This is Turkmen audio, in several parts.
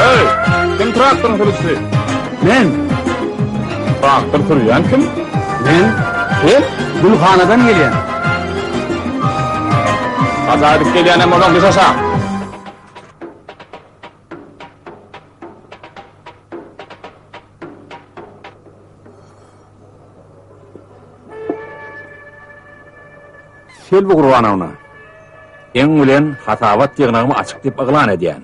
Hey, kim traktoryň sürüjisi? Men. Traktor sürýän kim? Men. Sen? Gülhanadan gelýän. Kaza edip gelýän hem olaň düş aşak. Selbi Gurbanowna, seň bilen hasabat ýygnagymy açyk diýip yglan edýän.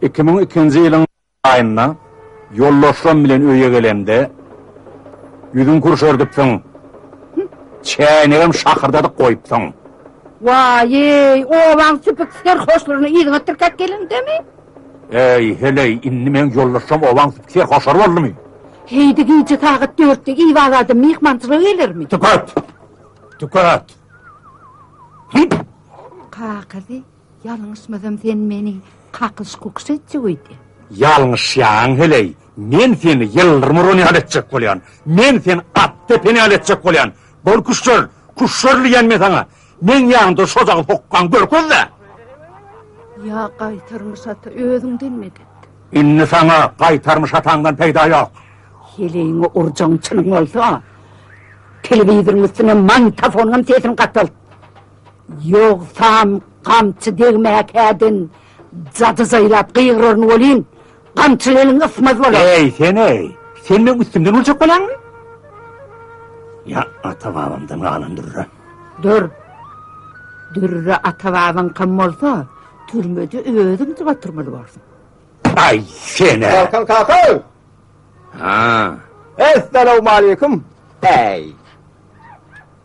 2002-nji ýylyň aýynda ýoldaşlarym bilen öýe gelemde, ýüzüňi kürşerdipsiň, çäýnegem şakyrdadyp goýupsyň. Waý-eý, obaň süpük serhoşlaryny yzyňa tirkäp gelendemi? Eý, heleý, indi meň ýoldaşlarym obaň süpük serhoşlary boldumy? Heýde gije sagat dörtde Iwazada myhmançylyga gelermi? Tüket! Tüket! Hüp! Kakasy, ýalňyşmasam sen meni kakyş-kukuş etjek öýdýäň. Ýalňyşýaň heleý, men seni ýyldyrym uran ýaly etjek bolýan. Men seni at depen ýaly etjek bolýan. Bol küşşer, küşşer diýýän men saňa. Meň ýanymda şojagaz hokgaňy görkez-dä! Ýa gaýtarmyş ata özüňden medet. Indi saňa gaýtarmyş ataňdan peýda ýok. Heleýiňi urjagyň çynyň bolsa, telewizoryň üstüne magnitofonyňam sesini gatalt. Ýogsam gamçy degmäkäden jady jaýlap gygyraryn welin, gamçyly eliň ysmaz bolar. Eý, sen-eý! Sen meň üstümden urjak bolýaňmy? Ýa ata-babamdan galan dürre. Dur. Dürre ata-babaňkam bolsa, türmede özüň oturmaly borsuň. Aý, sen-ä! Galkan kaka! Ha. Essalawmaleýkum. Äý.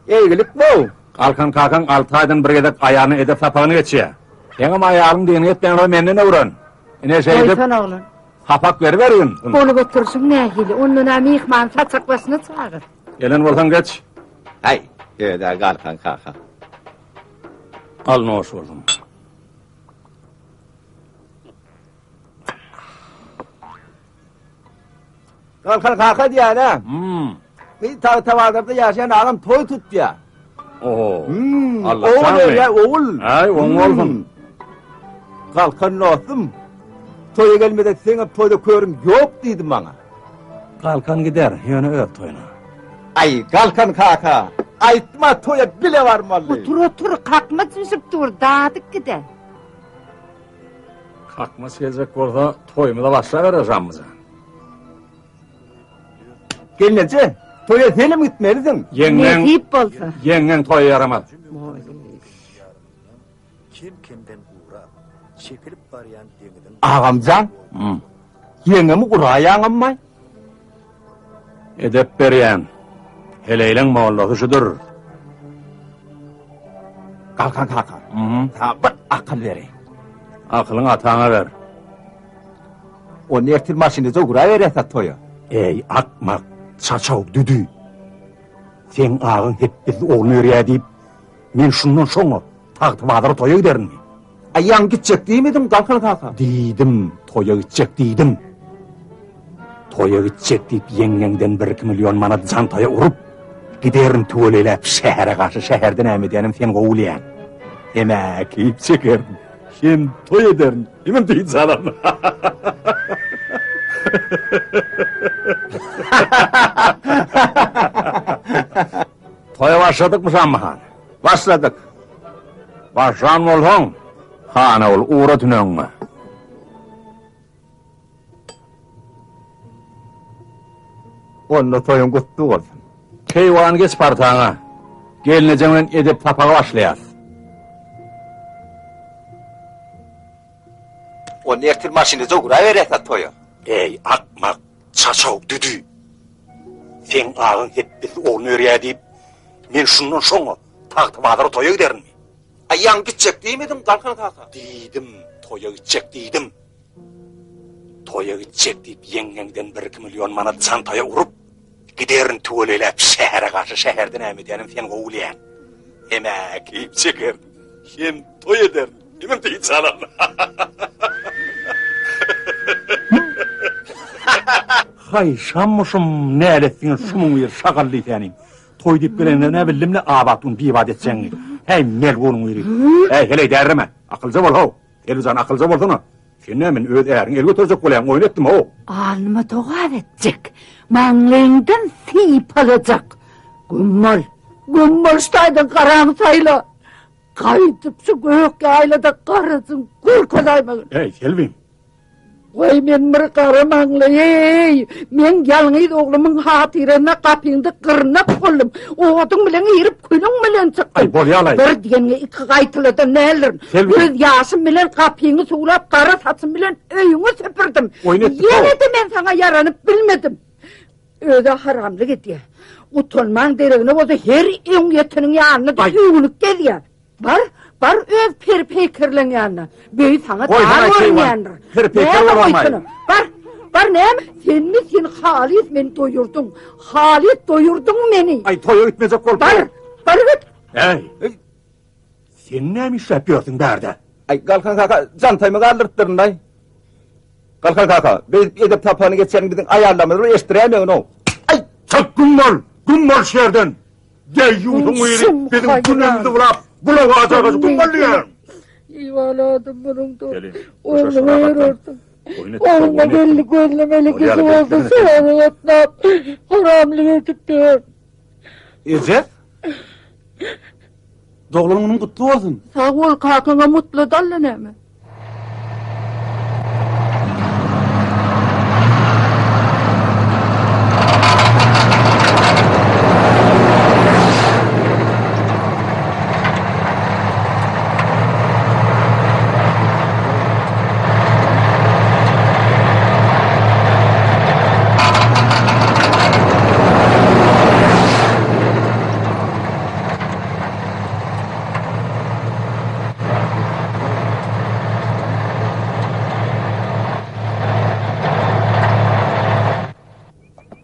Eýgilik bu. Galkan kakaň alty aýdan bir gezek aýalyna edep sapagyny geçýär. Seňem aýalyň diýenini etmeýän bolsa menden öwren. Ine şeýdip. Goýsana oglan. Sapak beribergin. Bolup oturyşyň nähili? Ondan-a myhmany saçak başyna çagyr. Gelen bolsaň geç. Äý, öz-ä Galkan kaka. Al noş bolsun. Galkan kaka diýýän-ä. Hmm. Bir Tagtabazarda ýaşaýan agam toý tutýar. Oho. Hmm. Allah Ogul janmy? öýä ogul. Aý, oň bolsun. Hmm. Galkan dostum. Toýa gelmede seňem toýda körüm ýok diýdi maňa. Galkan gider, ýöne öz toýuna. Aý, Galkan kaka, aýtma toýa bile barmaly. Otur, otur, kakmaç bişip dur, dadyk gider. Kakmaç geljek bolsa, toýumyza başlaberer Žammyjan. Gelneje, toýa senem gitmelisiň. Ýeňňeň, Nesip bolsa. ýeňňeň toýa ýaramaz. Kem-kemden gurap, çekilip barýan deňiziň Agamjan, Hmm. ýeňňemi uraýaňammaý? Edep berýän. Heleýleň mollasy şudur. Galkan kaka, Mhm. saňa bir akyl bereýin. Akylyňy ataňa ber. Onda ertir maşynda ugraberýäs-ä toýa. Eý, akmak, çaçaw, düdi. Seň agaň hepbesi ogluny berýä diýip, men şundan şoňa Tagtabazara toýa giderinmi? Aý, ýaňy gitjek diýmediň, Galkan kaka? Diýdim, toýa gitjek diýdim. Toýa gitjek diýip ýeňňeňden bir-iki million manat jantaýa urup, giderin tüweleýläp şähere garşy, şäherde näme edýänim sen gowy bilýäň. Hem-ä keýp çekerin, hem toý ederin, hemem dynç alaryn. Toýa başladykmy Şammy han? Başladyk. Başlan bolsaň, hana bol, ugra tünegiňe. Onda toýuň gutly bolsun. Keýwan geç partaňa. Gelnejeň bilen edep sapaga başlaýas. Onda ertir maşynda ugraberýäs-ä toýa. Eý, akmak, çaçaw, düdi. Seň agaň hepbesi ogluny berýä diýip, men şundan şoňa Tagtabazara toýa giderinmi? Aý, ýaňy gitjek diýmediň, Galkan kaka? Diýdim, toýa gitjek diýdim. Toýa gitjek diýip ýeňňeňden bir-iki million manat çantaýa urup, giderin tüweleýläp şähere garşy, şäherde näme edýänim sen gowy bilýäň. Hem-ä keýp çekerin, hem toý ederin, hemem dynç alaryn. Haý, şammyşym, näletsiňe şumuň biri şagal diýsänim. Toý diýip gelende nä bildim-le abat gün bibat etjegiňi. Häý, melgunyň biri. Häý, heleý därreme. Akylja bol, how. Elwijan akylja bolsana. Sen näme meni öz äriňi el göterjek bolýaň, oýun etdim how. Alnyma togap etjek, maňlaýyňdan sypalajak. Güm bol, güm bol şu taýdan garaňy saýla. Gaýdyp şu gök ýaýlada garasyň görkezaýmagyn. Eý, Selbim. Waý men bir gara maňlaý-eý! Meň ýalňyz oglumyň hatyrasyna gapyňda gyrnak boldum. Oduň bilen girip, külüň bilen çykdym. Aý, bolýa-laý. Bir diýeniňi iki gaýtaladan däldirin. Selbi. Göz ýaşym bilen gapyňy suwlap, gara saçym bilen öýüňi süpürdim. Oýun etdik-ow. Ýene-de men saňa ýaranyp bilmedim. Öz-ä haramlyk edýär. Utanmaň deregine bolsa her öňýeteniň ýanynda-da öwünip gezýär. Bar, bar öz peri-peýkerleň ýanyna. Beýi saňa dar görünýändir. Peri-peýker bolarmaý. Bar, bar näme? Senmi sen halys meni doýurdyň. Halys doýurdyň meni. Aý, toýa gitmejek bolup. Bar, bar git. Äý. Sen näme işläp ýörsüň bärde? Aý, Galkan kaka, jantaýymy galdyrypdyryn-laý. Galkan kaka, beýdip edep sapagyny geçýäniň biziň aýallarymyz bir eşitdiräýmegin-ow. Aý, çyk güm bol, güm bol şu ýerden. Deýýusyň biri biziň günümizi bulap, bulaga ajaga güm bol diýýän. Iwaladym munuň da. Oglumy ýörerdim. Ogluma belli gözlemeli kişi bolsa şähere gatnap, haramlyk edip ýör. Eje? Doglan günüň gutly bolsun. Sag bol, kakaňa mutly dalla näme?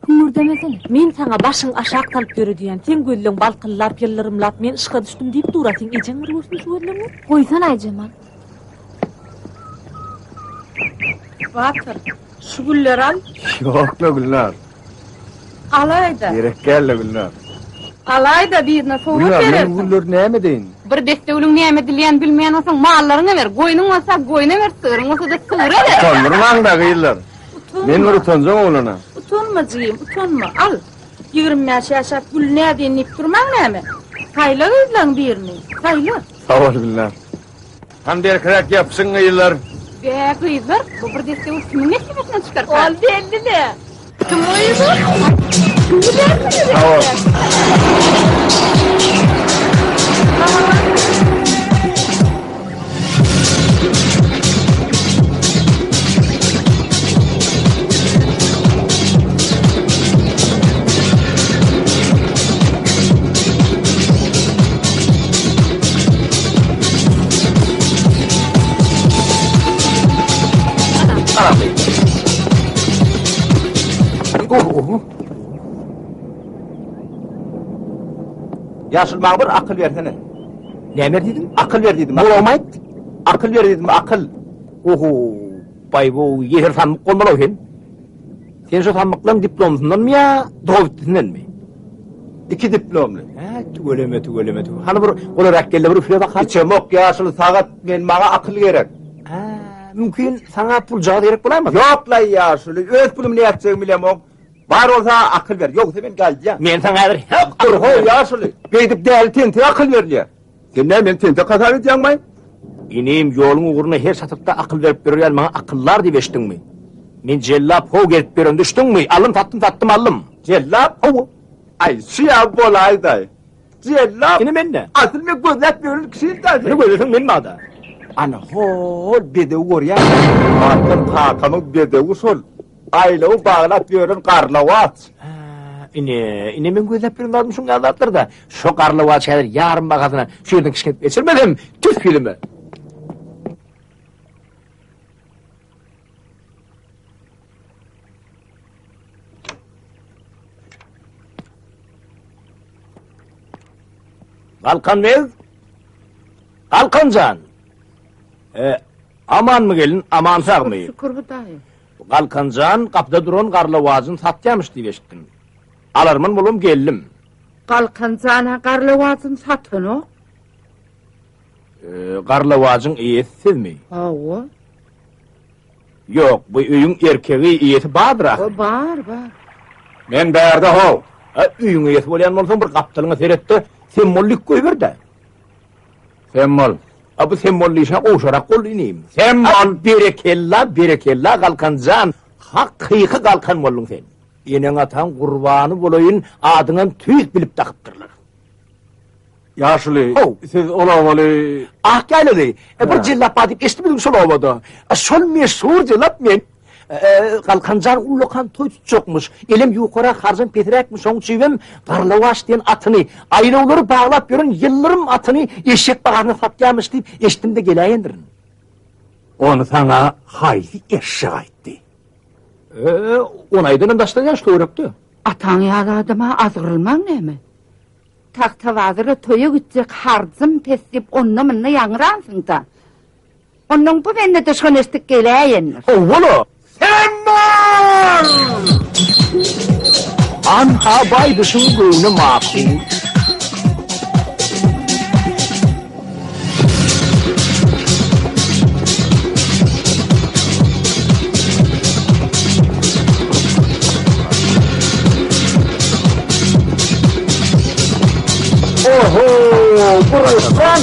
Hüňürdemesene. Men saňa başyň aşak salyp ýöre diýýän. Seň gözleň balkyllap, ýyldyrymlap, men yşga düşdüm diýip dur-a. Seň ejeň bir görsün şu gözleňi. Goýsana Aýjemal. Batyr, şu gülleri al. Ýok-la Gülnar. Alaý-da. Gerek däl-le Gülnar. Alaý-da, birine sowgat Gülnar, men berersiň. gülleri näme edeýin? Bir desse gülüň näme edilýänini bilmeýän bolsaň, mallaryňa ber. Goýnuň bolsa, goýna ber, sygryň bolsa-da, sygra ber. Utandyrmaň-da, gyzlar. Utanma. Men bir utanjaň oglana. Utanma, jigim, utanma. Al. 25 ýaşap gül nädeýin diýip durmaň näme? Saýla gyzlaň birini. Saýla. Sag bol, Gülnar. Hany berkiräk ýapyşyň gyzlar. Bä gyzlar, bu bir desse gül kimiň nesibesinden çykarka? Ol belli-le. Kim goýdy? Sag bol. Ýaşuly maňa bir akyl bersene. Näme ber diýdiň? Akyl ber diýdim. Gulagyma aýt. Akyl ber diýdim, akyl. Oho, baý bu ýeser sandyk bolmaly sen. Sen şo sammyklaň diplomsyndanmy ýa dogabitdisindenmi? Iki diplomly. Hä, tüweleme, tüweleme, tüweleme. Hany bir golarak gel-de bir üfle bakalym. Içemok ýaşuly sagat, men maňa akyl gerek. Hä, mümkin saňa puljagaz gerek bolaýmasyn? Ýok-laý ýaşuly, öz pulumy nätjegimi bilemok. Bar bolsa akyl ber, ýogsa men gaýdýan. Men saňa häzir hek Dur how ýaşuly, beýdip däli tentek akyl berilýär. Sen näme meni tentek hasap edýäňmaý? Inim, ýoluň ugrunda her çatykda akyl berip ýörýän maňa akyldar diýip eşitdiňmi? Men jellap how gezip ýören düşdüňmi? Aldym satdym satdym aldym. Jellap? Hawa. Aý, şu ýa bolaýdaý. Jellap? Ine mende. Asyl men gözläp ýören kişimdä sen. Meni gözleseň men bada. Ana hol bedewi görýäňmi? Galkan kakamyň bedewi şol. Aýlawy baglap ýören garlawaç. Hä, ine, ine men gözläp ýören zadym şuň ýaly zatlar-da. Şo garlawaç häzir ýarym bahasyna şu ýerden kişňedip geçirmesem, tüf ýüzüme. Galkan beg, Galkan jan. E, amanmy gelin, aman sagmy? Şükür Hudaýa. Galkan jan gapyda duran garlawajyny satýamyş diýip eşitdim. Alarman bolum geldim. Galkan jan-a garlawajyny satanok. E, garlawajyň eýesi sizmi? Hawa. Ýok, bu öýüň erkegi, eýesi bardyr ahyry. Bar, bar. Men bärde how. A, öýüň eýesi bolýan bolsaň bir gapdalyňa seret-de, sen mollik goýber-dä. Sen bol. A bu sen boldy işe gowşarak boldy inim. Sen bol berekella berekella Galkan jan hakyky Galkan bolduň sen. Eneň ataň gurbany bolaýyn adyňam tüýs bilip dakypdyrlar. Ýaşuly, siz ol obaly... Ak ýaýlaly. E, bir jellap bar diýip eşitmediňmi şol obada? E, şol meşhur jellap men. E, e, Galkanjan ullakan toý tutjakmyş. Elem ýukarak, harjam pesräkmiş. Şoň üçinem Garlawaç diýen atyny, aýlawlary baglap ýören ýyldyrym atyny eşek bahasyna satýarmyş diýip eşitdim-de geläýendirin. Ony saňa haýsy eşek aýtdy? E, ony aýdanam daşda ýaş töwerekde. Ataň ýaly adama azgyrylmaň näme? Tagtabazara toýa gitjek harjym pes diýip onda-munda ýaňransyň-da. Onnoň bu bende-de şony eşidip geläýendir. Howwa-la! Sen bar! Anha baýdyşyň göwni makul. Oho, Gurluşjan,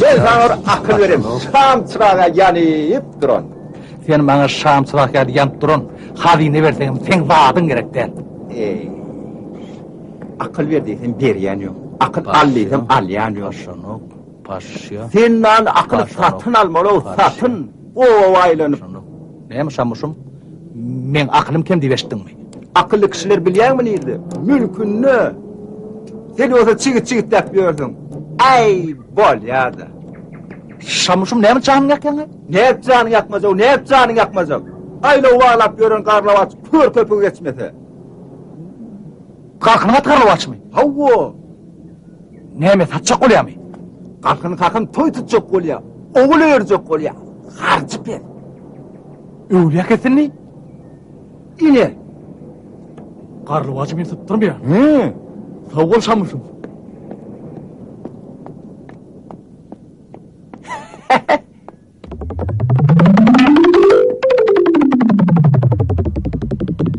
men saňa bir akyl berem, şam çyraga ýanyp duran. Sen maňa şam çyrak ýaly ýanyp duran hazyna berseňem, seň zadyň gerek däl. Eý, akyl ber diýsem berýän ýok, akyl al diýsem alýan ýok. Paşanok, paşşa. Sen many akyly satyn almaly-ow, satyn, oba aýlanyp. Näme şamuşum, meň akylym kem diýip eşitdiňmi? Akylly kişiler bilýäňmi nirde? Mülkünde. Sen bolsa çigit-çigitläp ýörsüň. Äý, bolýa-da. Şamuşum näme janyňy ýakýaň-a? Nädip janyňy ýakmajak, nädip janyňy ýakmajak? Aýlaw baglap ýören garlawaç kör köpügi geçmese. Galkynyň aty garlawaçmy? Hawa. Näme, satjak bolýamy? Galkynyň kakam toý tutjak bolýa. Ogul öýerjek bolýa. Harjy pes. Öwlüýä kesinmi? Ine. Garlawajy men sypdyrmaýan. He. Sag bol Şamuşum.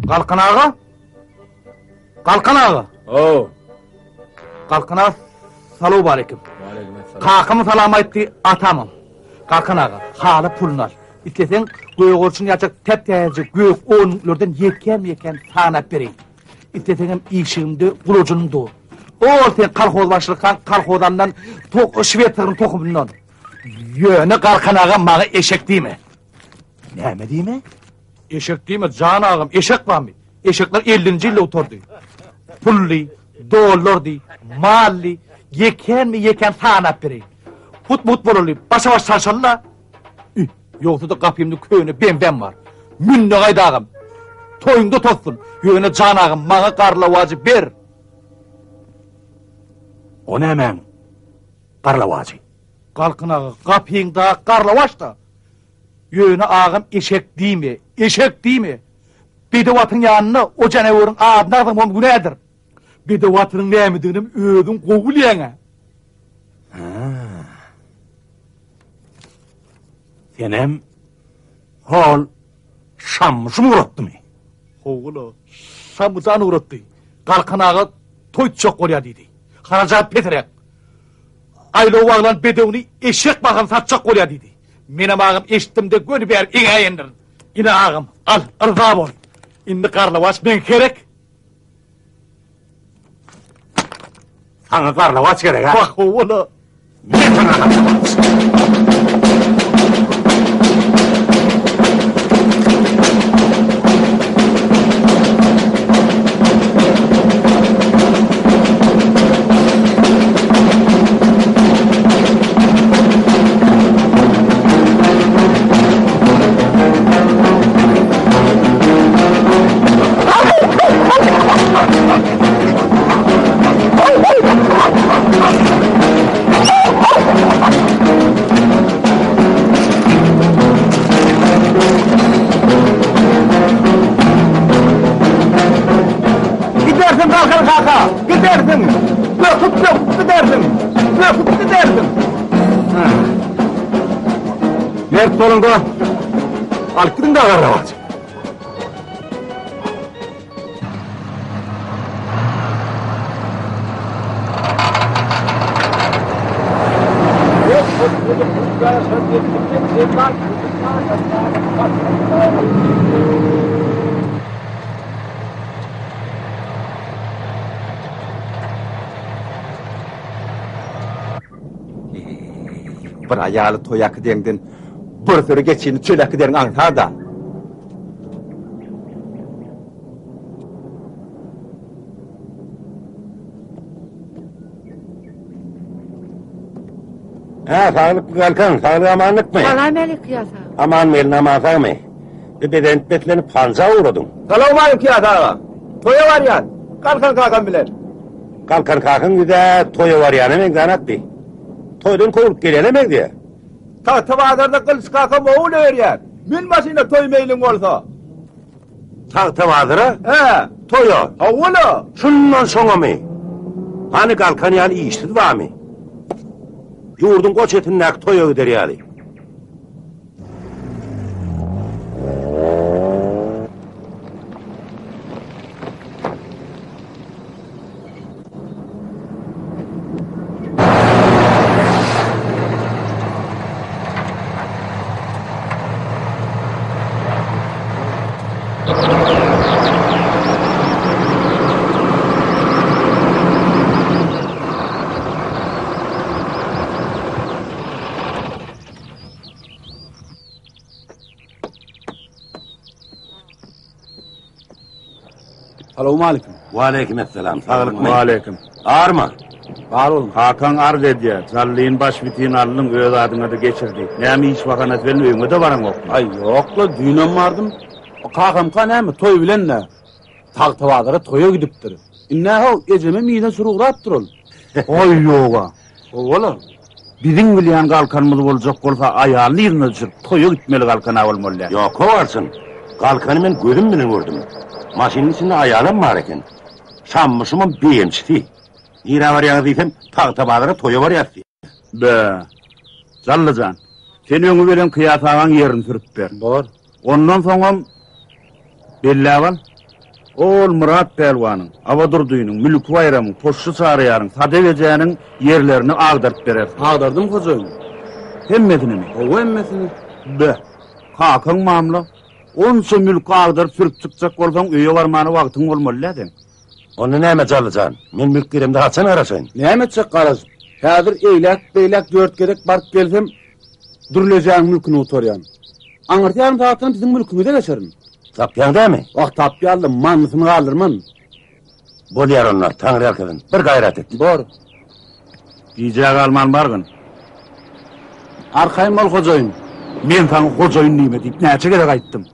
Galkan aga? Galkan aga. Ow. Galkan aga, salowmaleýkim. Kakam salam aýtdy, atamam. Galkan aga, hala puluny al. Isleseň, gögerçin ýaljak täp-täzeje gök onluklardan ýekän-ýekän sanap bereýin. Isleseňem işigimde gulajynym dur. Ol sen kolhoz başlykaň kolhoz alnan şwed sygryň tohumyndan. Ýöne Galkan aga maňa eşek diýme. Näme diýme? Eşek diýme, jan agam, eşek barmy? Eşekler ellinji ýylda gutardy. Pully, dollardy, mally, ýekänme-ýekän sanap bereýin. Hut-mut bolaly, başa-baş çalşaly-la. Üh, ýogsa-da gapymda köne BMW-m bar. Mün-de gaýt agam. Toýuňda tozsun. Ýöne jan agam, maňa garlawajy ber. O nämäň garlawajy? Galkyn aga, gapyňda garlawaç-da. Ýöne agam eşek diýme, eşek diýme. Bedew atyň ýanynda o janaweriň adyny agzamam günädir. Bedew atynyň nämediginem özüň gowy bilýäň-ä. Hä. Senem hol Şammyşym ugratdymy? Howwa-la, Şammyjan ugratdy. Galkan aga toý tutjak bolýar diýdi. Harajat pesräk. Aýlaw baglan bedewini eşek bahasyna satjak bolýar diýdi. Menem agam eşitdim-de göni bärik eňäýendirin. Ine agam, al, yrza bol. Indi garlawaç meňki gerek. Saňa garlawaç gerek, a? Wah, howwa-la. Men saňa garlawaç. Gidersiň Galkan kaka, gidersiň. Böküp-böküp gidersiň. Böküp gidersiň. Mert boluň-da, alyp gidiň-dä garlawaç. Bir aýaly toýa äkideňden bir süri geçini çöle äkideriň aňsada. Hä, saglykmy Galkan, saglyk amanlykmy? Salam aleýk Kyýas aga. Aman gelin, aman sagmy? Bir bezenip beslenip hanja ugradyň? Salowmaleýkim Kyýas aga. Toýa barýan. Galkan kakam bilen. Galkan kakaň ýüz-ä toýa barýana meňzänok bi. Toýdan kowlup gelene meňzeýär. Tagta bazarda Gylyç kakam owun örýär. Mün maşyna toý meýliň bolsa. Tagta bazara? Hä. Toýa? Hawa-la. Şundan soňamy? Hany Galkan ýaly işsiz barmy? Ýurduň o çetindäki toýa gider ýaly. Salowmaleýkim. Waleýkim esselam. Saglykmy? Waleýkim. Arma. Bar boluň. Kakaň arz edýär. Jallyny baş bitin aldyň, öz adyňa-da geçir diýip. Näme iş bahanasy bilen öýüňe-de baraňokmy? Aý, ýok-la, düýnem bardym. O kakamka näme, toý bilen-dä. Tagtabazara toýa gidipdir. Indi-hä ejemem yzyna sürüp ugrapdyr ol. Aý, ýog-a. Hawa-la. Biziň bilýän Galkanymyz boljak bolsa, aýalyny yzyna düşürip, toýa gitmeli Galkan-a bolmaly däl. Ýok, kowarsyn. Galkany men gözüm bilen gördüm. Maşynyň içinde aýalam bar eken. Şammyşymam beýemçisi. Nirä barýaňyz diýsem, Tagtabazara toýa barýas diýýär. Bä. Jally jan, sen öňi bilen Kyýas agaň ýerini sürüp ber. Bor. Ondan soňam belläp al. Ol Myrat pälwanyň, Abadurdynyň, Mülki Baýramyň, Poşşy Çaryýaryň, Sadep ejäniň ýerlerini agdaryp berersiň. Agdardym hojaýyn. Hemmesinimi? Hawa, hemmesini. Be, kakaň mamla. Onça mülki agdaryp sürüp çykjak bolsaň, öýe barmana wagtyň bolmaly dä seň. Onda näme Jally jan, men mülk giremde haçan garaşaýyn? Näme etjek garaşyp? Häzir eýläk-beýläk dört gezek baryp gelsem, Dürlejäň mülküni gutarýan. Aňyrsy ýarym sagatdan siziň mülküňize geçerin. Tapýaň dämi? Wah, tapýan-da, manysyny galdyrman. Bolýar onda, Taňryýalkasyn. Bir gaýrat et. Bor. Gijä galman bargyn. Arkaýyn bol, hojaýyn. Men saňa hojaýyn diýme diýip näçe gezek aýtdym.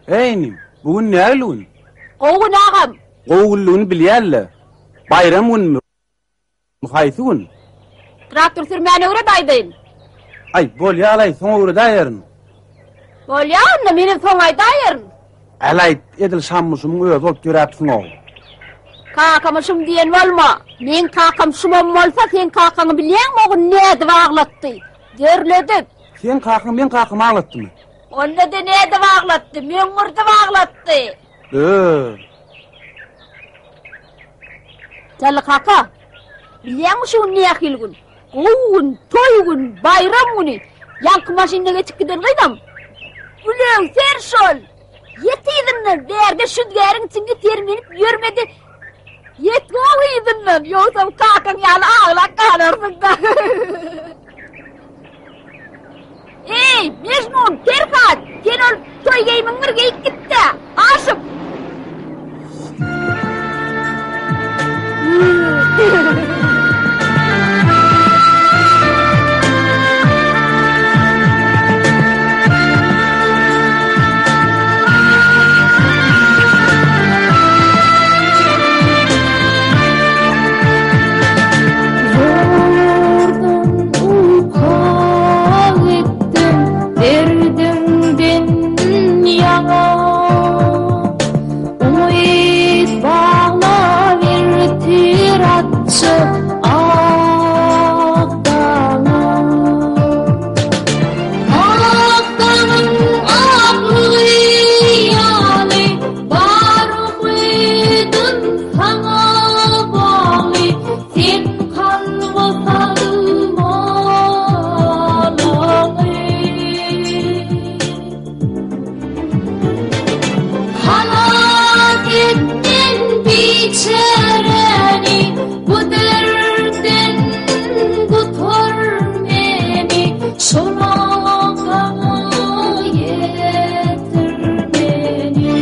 Eý inim, bu gün nähili gün? Gowy gün agam. Gowy günlügini bilýän-le. Baýram günmi? Haýsy gün? Traktor sürmäni öwret aýdaýyn. Aý, bolýa-laý, soň öwredäýerin. Bolýa onda, menem soň aýdaýaryn. Älaýt, edil Şammyşymyň özi bolup ýöräpsiň-ow. Kakama şum diýen bolma. Meň kakam şumam bolsa, seň kakaňy bilýäňmi, o gün nädip aglatdy? Derledip. Seň kakaň meň kakamy aglatdymy? Onda-da nädip aglatdy? Möňňürdip aglatdy. Ö. Jally kaka, bilýäňmi şu gün nähili gün? Gowy gün, toý gün, baýram güni. Ýaňky maşynda geçip giden gyzam. Gülöwser şol. Ýet yzyndan, bärde şüzgäriň içinde sermenip ýörmedi. Ýet gowy yzyndan, ýogsam kakaň ýaly aglap galarsyň-da. Eý, Mejnun, Perhat, sen ol toý geýimiňi bir geýip git-de, aşyk. Biçäräni bu dertden gutar meni Şol ataňa ýetir meni.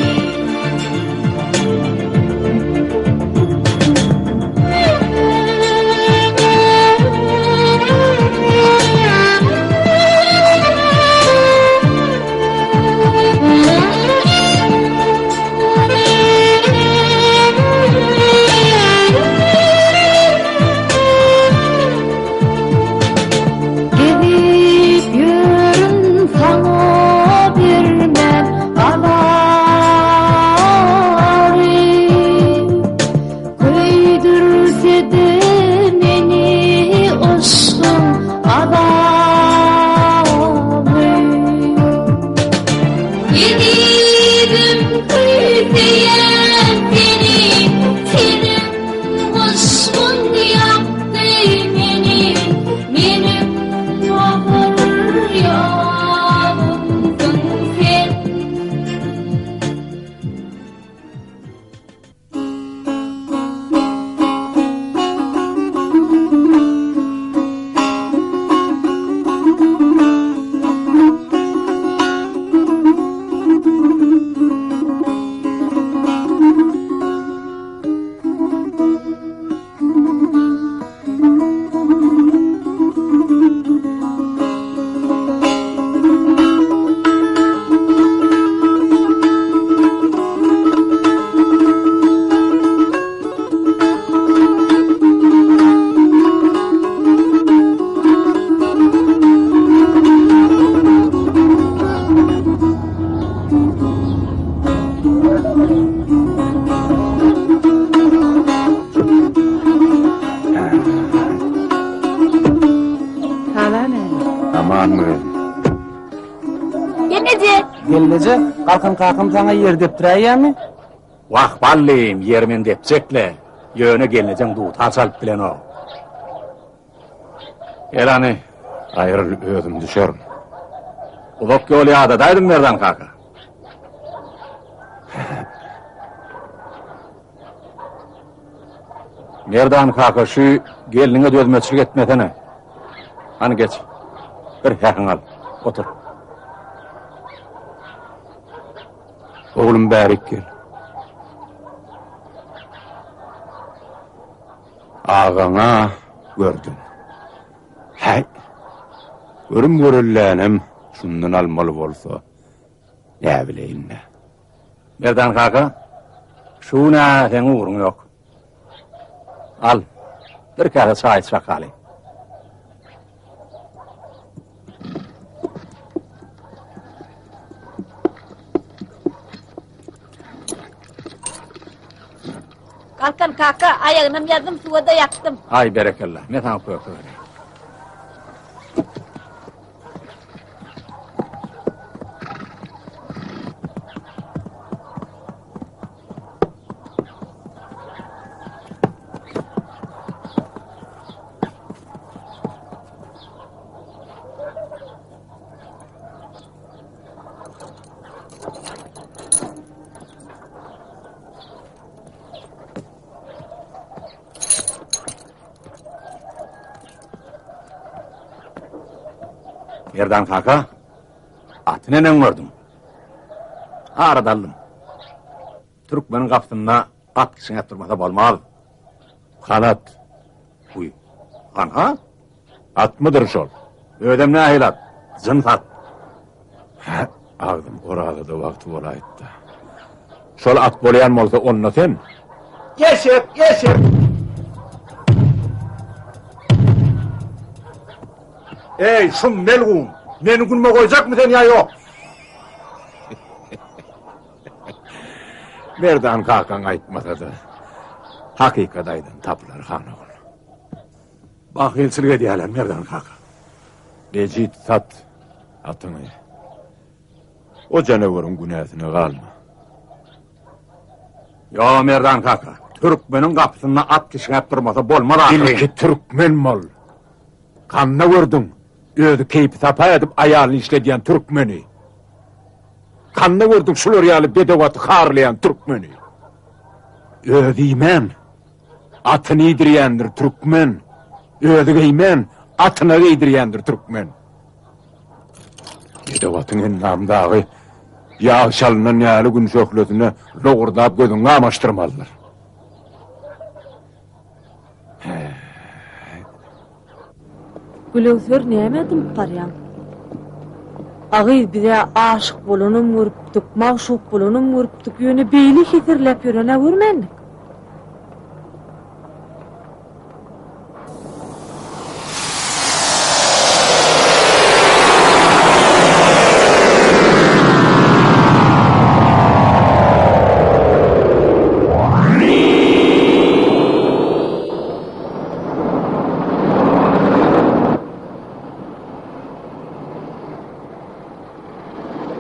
Gezip ýörün saňa bermän azary, Köýdürse-de meni yşgyň azaby. Ezizim küýseýän seni, Seniň yşgyň ýakdy meni, Meniň agyr ýagymsyň sen. Salam äli. Amanmy gelin? Gelneje. Gelneje, Galkan kakam saňa ýer depdiräýýämi? Wah, ballym, ýeri men depjek-le. Ýöne gelnejeň dutar çalyp bilenok. Gel hany. Aýryl, özüm düşerin. Uzak ýol ýadadaýdym, Merdan kaka. Merdan kaka, şu gelniňe dözmeçilik etmesene. Hany geç. Bir hähiňi al. Otur. Oglum bärik gel. Agaňa gördüm. Häý. Görüm görüllänem şundan almaly bolsa, näbileýin-dä. Merdan kaka, şu gün-ä seň ugruň ýok. Al, bir käse çaý iç bakaly. Galkan kaka, aýagynam ýazdym, suwa-da ýakdym. Aý, berekella, men saňa köke bereýin. Merdan kaka, aty neneň gördüň? Arada aldym. Türkmeniň gapysynda at kişňäp durmasa bolmaz. Hanat. Uý, hanha? Atmydyr şol? Özem nähili at? Jyns at. Hä, agzym orazada wagty bolaýypdy. Şol at bolýan bolsa onda sen. Eşek, eşek! Eý, şum melgun! Meni günüme goýjakmy sen ýa ýok? Merdan kakaň aýtmasa-da, hakykat aýdan tapylar, han ogul. Bahylçylyk edýärler, Merdan kaka. Bejit sat atyňy. O janaweriň günäsine galma. Ýo, Merdan kaka, türkmeniň gapysynda at kişňäp durmasa bolmaz ahyryn. Ilki türkmen bol. Kanda gördüň, özi keýpi-sapa edip aýalyny işledýän türkmeni? Kanda gördüň şular ýaly bedew aty harlaýan türkmeni? Özi iýmän, atyny iýdirýändir türkmen. Özi geýmän, atyna geýdirýändir türkmen. Bedew atyň endamy dagy ýag çalynan ýaly gün şöhlesine lowurdap gözüňi gamaşdyrmalydyr. Gülöwser nämä dymyp barýaň? A gyz biz-ä aşyk bolanam görüpdik, magşuk bolanam görüpdik, ýöne beýle heserläp ýören-ä görmändik.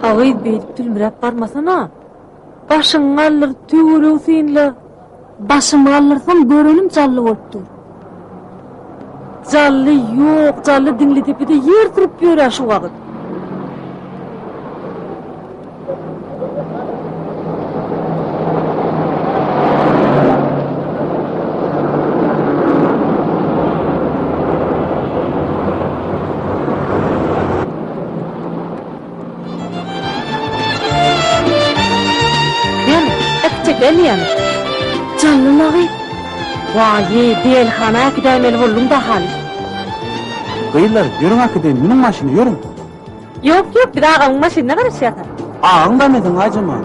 A gyz beýdip sülmüräp barmasana. Başyňy galdyr, töweregi synla. Başymy galdyrsam görenim Jally bolup dur. Jally ýok, Jally Diňlidepede ýer sürüp ýör-ä şu wagt. Näme, äkitjek dälmiýämi? Janly magy. Waý-eý, dälihana äkidäýmeli bolduň-da haly. Gyzlar, ýörüň äkideýin, münüň maşyna, ýörüň. Ýok, ýok, biz agamyň maşynyna garaşýas. Agaň da mesiň, Aýjemal.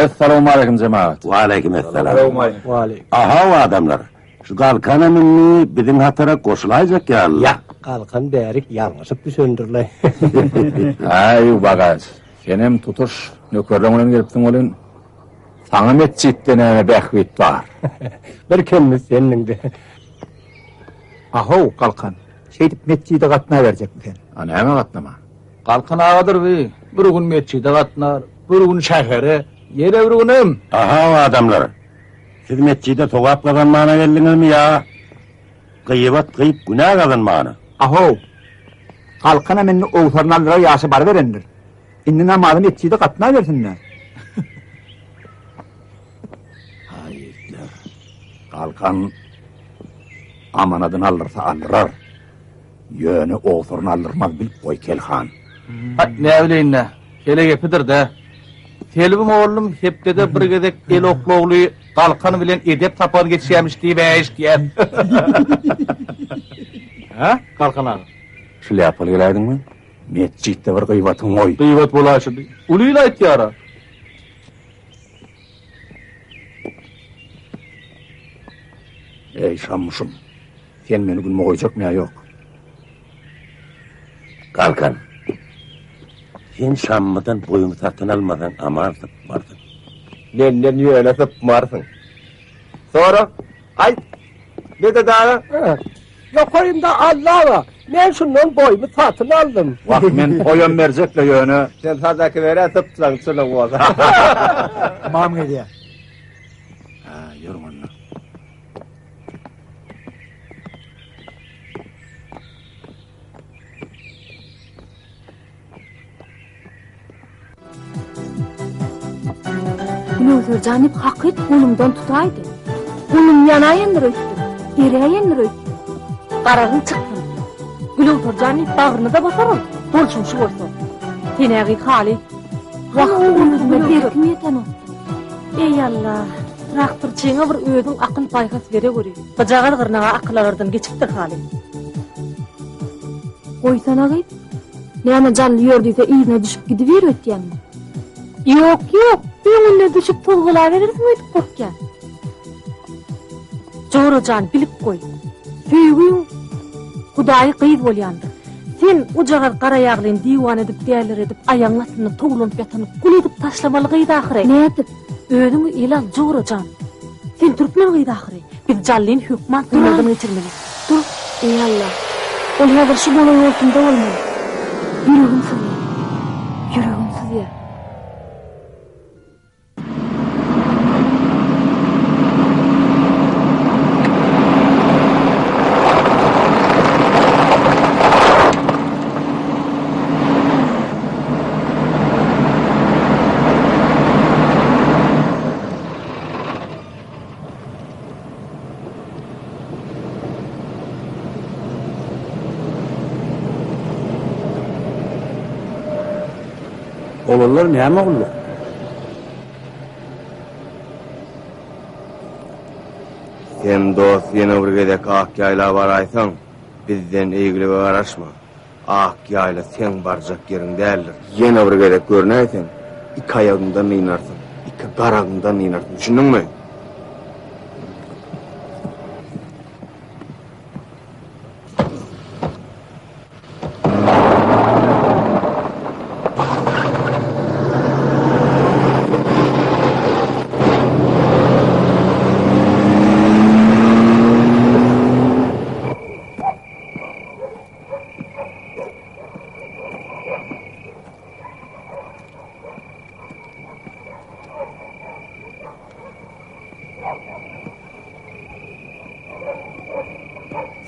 Essalawmaleýkim jemagat. Waleýkim essalam. Ahaw adamlar, şu Galkanam indi biziň hatara goşulaýjak ýaly. Ýak, Galkan bärik ýalňyşyp düşendir-le. Aý, Bagaç, senem tutuş nökerleň bilen gelipsiň welin, saňa metjitde näme bähbit bar? Bir kemimiz sendiň-de. Ahow, Galkan, şeýdip metjide gatnaberjekmi sen? A näme gatnaman? Galkan agadyr bi, bir gün metjide gatnar, bir gün şähere, ýene bir günem. Ahow, adamlar, siz metjide sogap gazanmana geldiňizmi ýa gyýbat gyýyp günä gazanmana? Ahow, Galkanam indi owsaryny aldyrar ýaşa baryberendir. Indi namaza metjide gatnabersin-dä. Haý, ýigitler, Galkan amanadyny aldyrsa aldyrar. Ýöne owsaryny aldyrmaz bilip goý, Kelhan. Haý, näbileýin-dä, kele gepidir-dä. Selbi mollum hepdede bir gezek el oklawly Galkan bilen edep sapagyny geçýämiş diýib-ä eşidýän. Hä, Galkan aga? Şlýapaly geläýdiňmi? Metjitde bir gyýbatyňy goý. Gyýbat bolaýşydy. Uly il aýtýar-a. Eý, Şammuşym, sen meni günüme goýjakmy ýa ýok? Galkan, sen Şammydan boýuňy satyn almasaň aman sypmarsyň. Menden ýöne sypmarsyň. Sora, aýt, Medet aga. Ýokarynda Alla bar. Men şundan boýumy satyn aldym. Wah, men toýam berjek-le ýöne. Sen sadaka ber-ä sypjaň çynyň bolsa. Ymam gelýär. Hä, ýörüň onda. Gülöwser jan diýip hakyt golumdan tutaýdy. Golum ýanaýandyr öýtdüm, eräýendir öýtdüm. Garagyň çyksyn. Gülöwser jan diýip bagryny-da basar ol, bolşuň şu bolsa. Sen-ä gyz haly. Wah, özüme berkim ýetenokdy. Eý Alla, traktorçyňa bir özüň akyl-paýhas beregöri. Gyjagaz gyrnaga akyl alardan geçipdir haly. Goýsana gyz. Näme Jally ýör diýse yzyna düşüp gidiber öýtýäňmi? Ýok, ýok, öňüne düşüp tozgalaberersiň öýdüp gorkýan. Jora jan, bilip goý. Söýgüň Hudaýy gyz bolýandyr. Sen ujagaz garaýaglyny diwana edip, däliredip, aýagyň astynda towlanyp ýatan gul edip taşlamaly gyz ahyry. Nädip? Özüňi ele al, jora jan. Sen türkmen gyzy ahyry. Biz Jallyny hökman synagdan geçirmeli. Dur, eý Alla. Ol häzir şu golaý-goltumda bolmaly. Ýüregim syzýar. Ýüregim syzýar. Oglanlar näme gulluk? Sen dost ýene bir gezek ak ýaýla baraýsaň, bizden eýgilige garaşma. Ak ýaýla seň barjak ýeriň däldir. Ýene bir gezek görnäýseň, iki aýagyňdan dynarsyň, iki garagyňdan dynarsyň, düşündiňmi?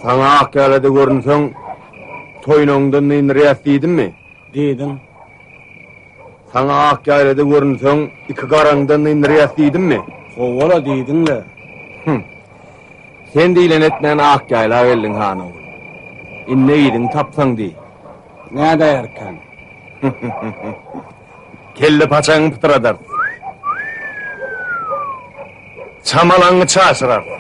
Saňa ak ýalada görünseň, toýnagyňdan dynyrýas diýdimmi? Diýdiň. Saňa ak ýaýlada görünseň, iki garaňdan dynyrýas diýdimmi? Howala diýdiň-le. Hüm. Sen diýlen etmän ak ýaýla geldiň han ogul. Indi yzyňy tapsaň diý. Nädäýerkäň? Kelle paçagyňy pytradarys. Çamalaňňy çaşyrarys.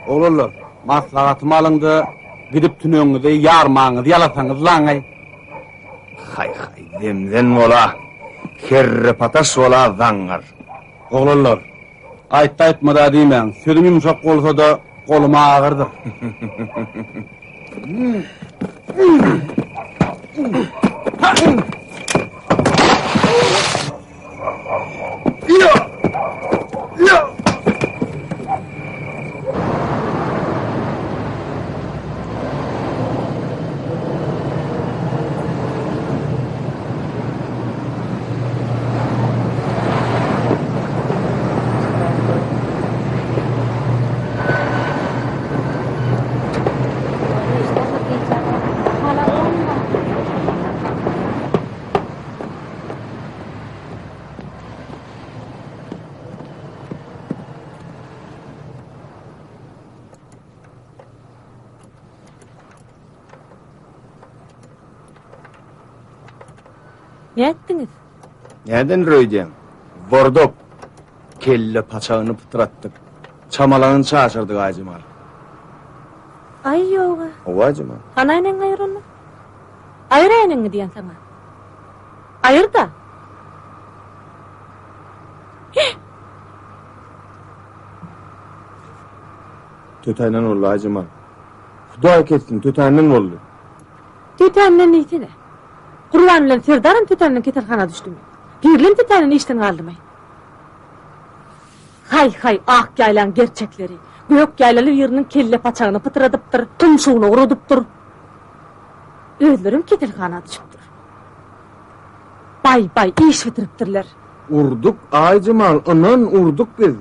Oglanlar, maslahatymy alyň-da, gidip tünegiňizi ýarmaňyzy ýalasaňyz laňaý. Haý, haý, zemzen bola, kerrepataş bola zaňňar. Oglanlar, aýtdy-aýtmad-a diýmäň, sözüm ýumşak bolsa-da, golum agyrdyr. Nätdiňiz? Näden öýdýäň? Wordok. Kelle paçagyny pytratdyk. Çamalagyny çaşyrdyk Aýjemal. Aý ýoga. Hawa Aýjemal. Hany äýnegiňi aýyr onda. Aýyr äýnegiňi diýen saňa. Aýyr-da. Tötänden boldy Aýjemal. Hudaý kessin, tötänden boldy. Tötänden diýsene. Gurban bilen Serdaram tötänden keselhana düşdümi? Pirlem tötänden işden galdymy? Haý, haý, ak ýaýlaň gerçekleri. Gök ýaýlaly biriniň kelle paçagyny pytradypdyr, tumşugyny guradypdyr. Özlerem keselhana düşüpdir. Baý, baý, iş bitiripdirler. Urduk, Aýjemal, ynan, urduk biz.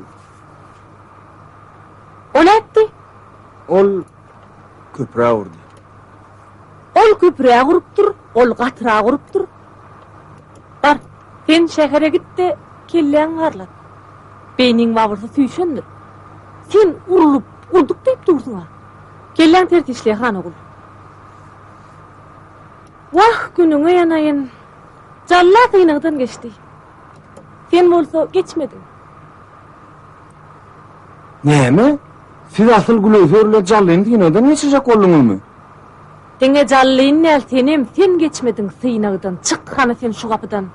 O nätdi? Ol köprä urdy. Ol köprä urupdyr, ol gatyrak urupdyr. Bar, sen şähere git-de, kelläňi barlat. Beýniň wawursy süýşendir. Sen urlup, urduk diýip dursuň-a. Kelläň ters işleýär, han ogul. Wah, günüňe ýanaýyn. Jalla synagdan geçdi. Sen bolsa geçmediň. Näme? Siz asyl Gülöwser bilen Jallyny synagdan geçirjek bolduňyzmy? Diňe Jallyny däl, senem, sen geçmediň synagdan. Çyk hany sen şu gapydan.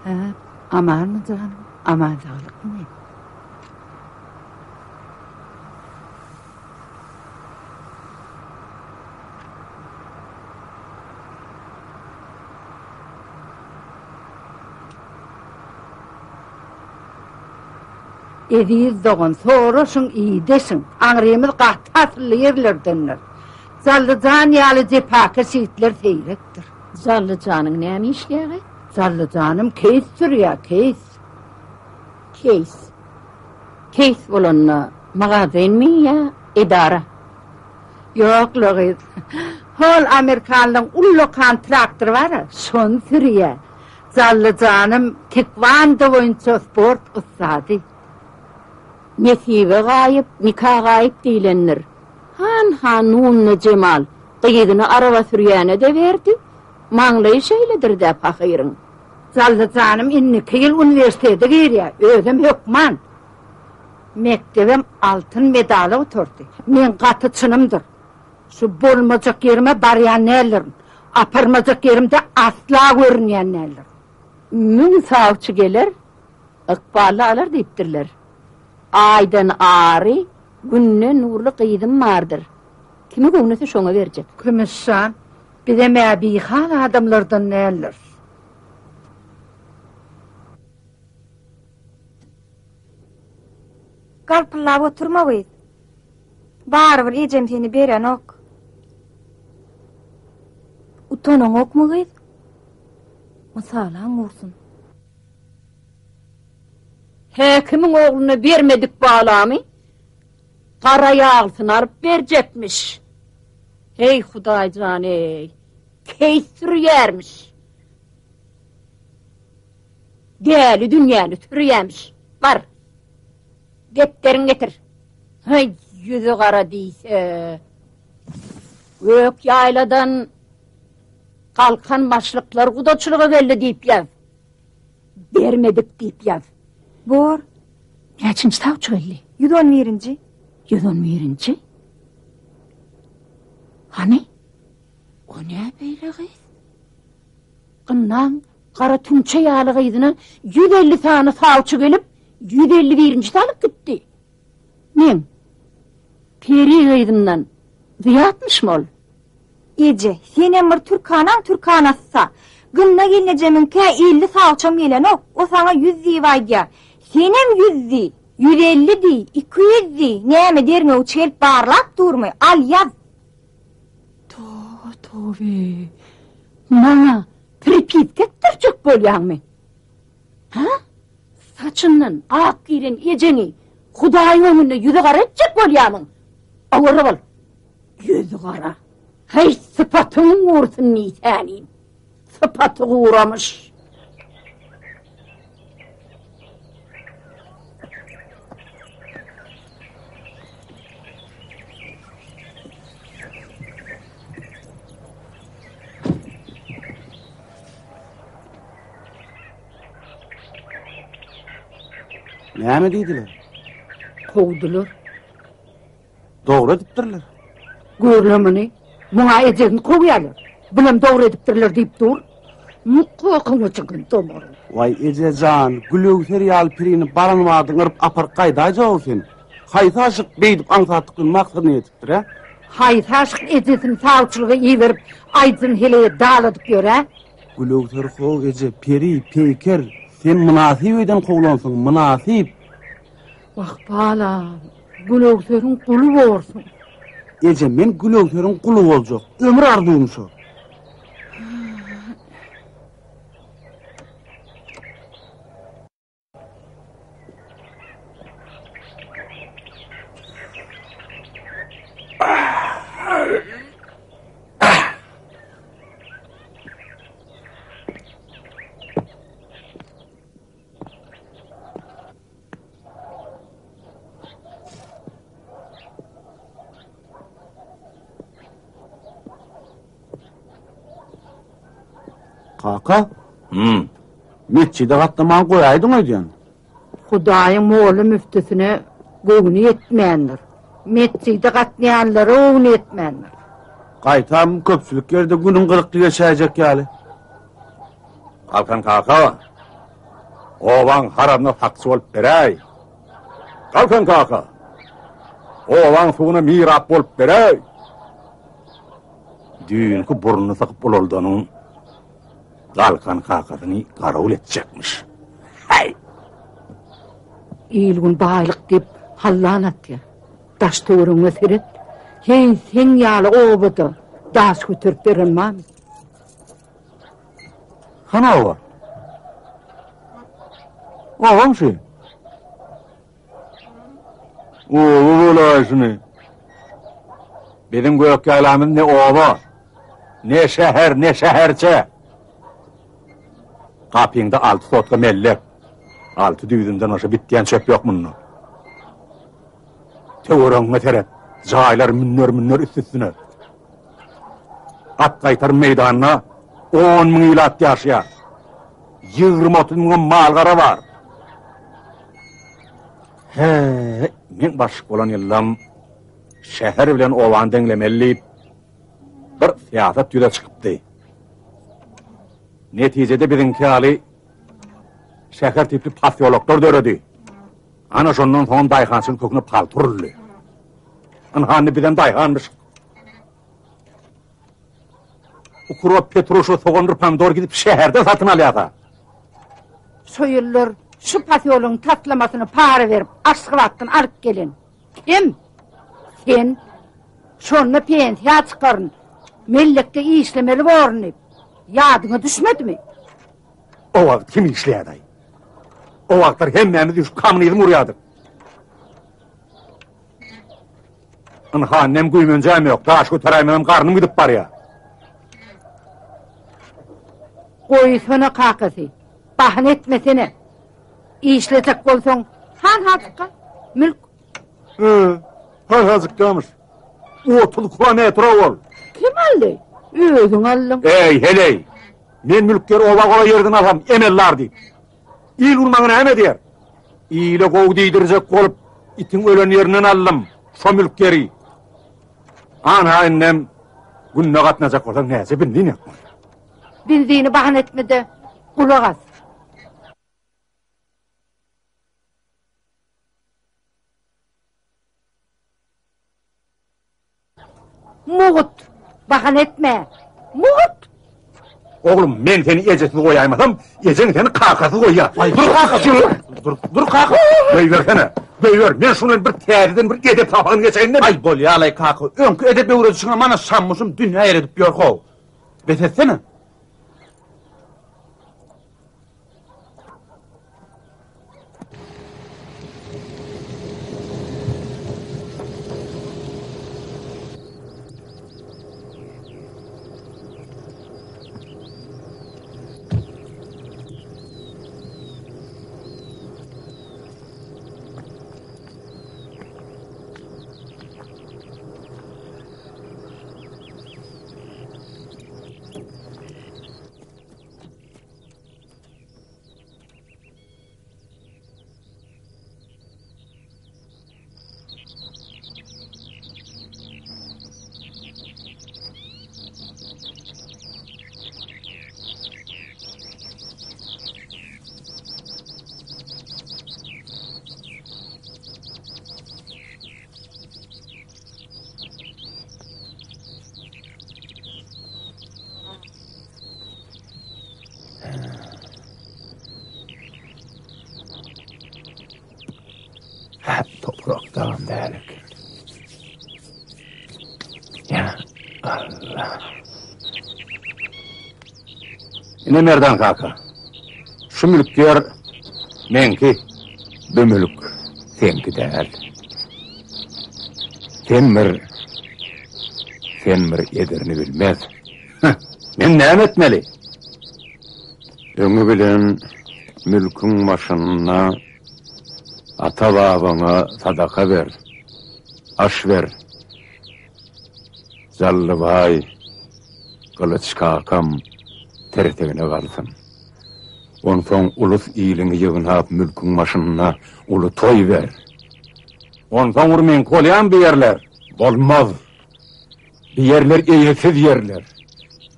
Hä, amanmy janym, aman saglykmy? Eziz dogan, soraşyň, ideşiň. Aňrymyz gaty asylly ýerlerdendir. Jally jan ýaly jepakeş ýigitler seýrekdir. Jally janyň näme işleýägi? Jally janym keýs sürýär, keýs. Keýs. Keýs bolanda magazinmi ýa edara? Ýok-la gyz. Hol amerikanlaň ullakan traktory bar-a, şony sürýär. Jally janym tekwando boýunça sport ussady. Nesibe gaýyp, nika gaýyp diýlendir. Han-ha Nunna Jemal gyzyny araba sürýäne-de berdi. Maňlaýy şeýledir-dä pahyryň. Jally janym indiki ýyl uniwersitete girýär, özem hökman. Mekdebem altyn medala gutardy. Meň gaty çynymdyr. Şu bolmajak ýerime barýan däldirin. Aparmajak ýerimde asla görünýän däldirin. Müň sawçy geler, ykbally alar diýipdirler. Aýdan ary, Günden nurly gyzym bardyr. Kimi göwnese şoňa berjek. Kümüş jan, bizem-ä bihal adamlardan däldiris. Galpyldap oturma gyz. Barybir ejem seni berenok. Utanaňokmy gyz? Mysalaň gursun. Häkimiň ogluna bermedik balamy gara ýaglysyny alyp berjekmiş. Heý, Hudaý jan-eý, keýs sürýärmiş. Däli dünýäni sürýämiş. Bar, depderiňi getir. Heý, ýüzi gara diýse. Gök ýaýladan Galkan başlyklar gudaçylyga geldi diýip ýaz. Bermedik diýip ýaz. Bor. Näçinji sawçy geldi? 111-nji. 111-nji? Hany? O nä beýle gyz? Gynnaň gara tüňçe ýaly gyzyna 150 sany sawçy gelip, 151-njisi alyp gitdi. Meň peri gyzymdan zyýatmyşmy ol? Eje, senem bir türkanaň türkanasy-sa. Gynna gelnejemiňkä 50 sawçam gelenok, o saňa ýüz diýip aýdýar. Senem ýüz diý, 150 diý, 200 diý, näme derňewçi gelip barlap durmy? Al, ýaz! Toba-tobe! Maňa pripiska etdirjek bolýaňmy? Hä? Saçyndan ak giren ejeňi Hudaýyň öňünde ýüzi gara etjek bolýamyň? Owarra bol! Ýüzi gara. Heý, sypatyň gursun diýsänim. Sypaty guramyş. Näme diýdiler? Kowdular. Dogry edipdirler. Görle muny. Muňa ejesini kowýarlar. Bulam dogry edipdirler diýip dur. Mukakyňa çykan domaryň. Waý eje jan, Gülöwser ýaly pirini baran badyň yryp aparyp gaýdaýjag-ow sen. Haýsy aşyk beýdip aňsatlyk bilen maksadyna ýetipdir, ä? Haýsy aşyk ejesini sawçylyga iberip, aýjyn heleýe daladyp ýör, ä? Gülöwser how eje, peri, peýker, sen mynasyp öýden kowlansyň, mynasyp. Wah, balam, Gülöwseriň guly borsuň. Eje, men Gülöwseriň guly boljak. Ömür arzuwym şo. Kaka? Hmm. Metjide gatnaman goýaýdyň öýdýän. Hudaýyň molla müftüsine göwni ýetmändir. Metjide gatnaýanlara göwni ýetmändir. Gaýtam köpçülik ýerde günüň gyzykly geçäýjek ýaly. Galkan kaka, obaň haramyna sakçy bolup beräý. Galkan kaka, obaň suwuna mirap bolup beräý. Düýnki burnuny sykyp ulaldanyň Galkan kakasyny garawul etjekmiş. Häý! Il-gün baýlyk diýip hallan atýar. Daş-töweregiňe seret. Heý, seň ýaly obada daş göterip beren barmy? Hany oba? Obam şu. Oba bolaý şuny. Biziň gök ýaýlamyz ne oba, ne şäher, ne şäherçe. Gapyňda alty sotka mellek, alty düýzümden başga bitýän çöp ýok munda. Töweregiňe seret, jaýlar münner-münner üst-üstüne. At gaýtarym meýdanda 10 müň ilat ýaşaýar. 20-30 müňem mal-gara bar. He, men başlyk bolan ýyllam şäher bilen obany deňlemeli diýip, bir syýasat ýüze çykypdy. Netijede biziňki ýaly şäher tipli posýoloklar döredi. Ana şondan soňam daýhançylyk köküne palta uruldy. Ynha indi bizem daýhanmyş. Ukrop, petruşa, sogandyr pomidor gidip şäherden satyn alýarsa. Şo ýyllar şu posýologyň taslamasyny para berip Aşgabatdan alyp gelen kim? Sen. Şonda pensiýa çykaryn, mellekde işlemeli borun diýip, ýadyňa düşmedimi? O wagt kim işleýärdi? O wagtlar hemmämiz üýşüp kommunizm gurýardyk. Ynha, nem güýmenjäm ýok, daş göteräýmegem garnym gidip barýar. Goýsana kakasy, bahana etmesene. Işlejek bolsaň, han-hajykka, mülk. He, han-hajykkamyş. 30 kilometr ol. Kim aldy? Özüň aldyň. Eý, heleý! Men mülk ýeri oba golaý ýerden alsam, emellar diýip. Il-gün maňa näme diýer? Ile gowy diýdirjek bolup, itiň ölen ýerinden aldym, şo mülk ýeri. Ana, indem günde gatnajak bolsaň näçe benzin ýakmaly? Benzini bahana etme-de, gulak as. Mugt! Bahana etme! Mugt! Oglum, men seni ejesiz goýaýmasam, ejeň seni kakasyz goýýar. Aý, dur kaka, dur. Dur, dur kaka. Goýbersene. Goýber. Men şundan bir täzeden bir edep sapagyny geçeýin-de. Aý, bolýa-laý kaka. Öňki edep öwredişiňe mana şammuşym dünýä eredip ýör how. Bes etsene. Toprak dagam däl eken. Ýa Allah. Ine Merdan kaka. Şu mülk ýer meňki. Bu mülk seňki däl. Sen bir sen bir ederini bilmez. Men näme etmeli? Öňi bilen mülküň başynda ata-babaňa sadaka ber, aş ber. Jallybaý, Gylyç kakam tirsegine galsyn. Onsoň ulus-iliňi ýygnap mülküň başynda uly toý ber. Onsoň bir meňki bolýarmy bu ýerler? Bolmaz. Bu ýerler eýesiz ýerler.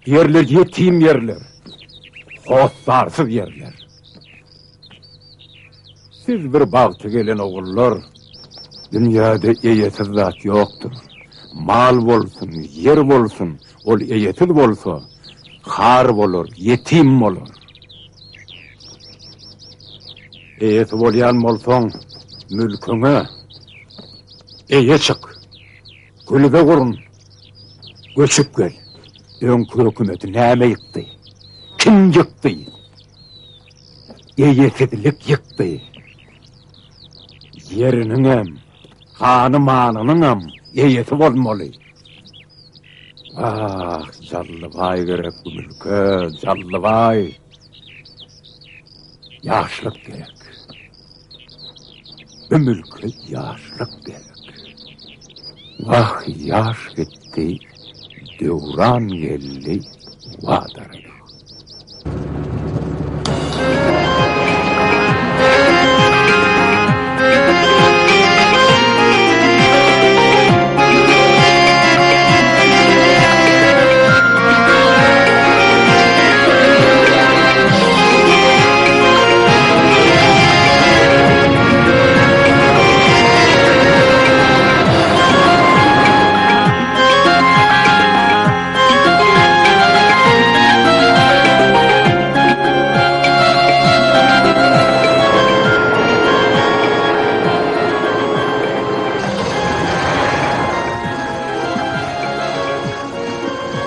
Bu ýerler ýetim ýerler. Hossarsyz ýerler. Siz bir bagty gelen ogullar. Dünýäde eýesiz zat ýokdur. Mal bolsun, ýer bolsun, ol eýesiz bolsa, har bolar, ýetim bolar. Eýesi bolýan bolsaň. Mülküňe eýe çyk. Gülbe gurun. Göçüp gel. Öňki hökümeti näme ýykdy? Kim ýykdy? Eýesizlik ýykdy. Ýeriniňem, hany-manynyňam eýesi bolmaly. Ah, Jallybaý gerek bu mülke, Jallybaý. Ýaşlyk gerek. Bu mülke ýaşlyk gerek. Wah, ýaş gitdi, döwran geldi, wadaryg.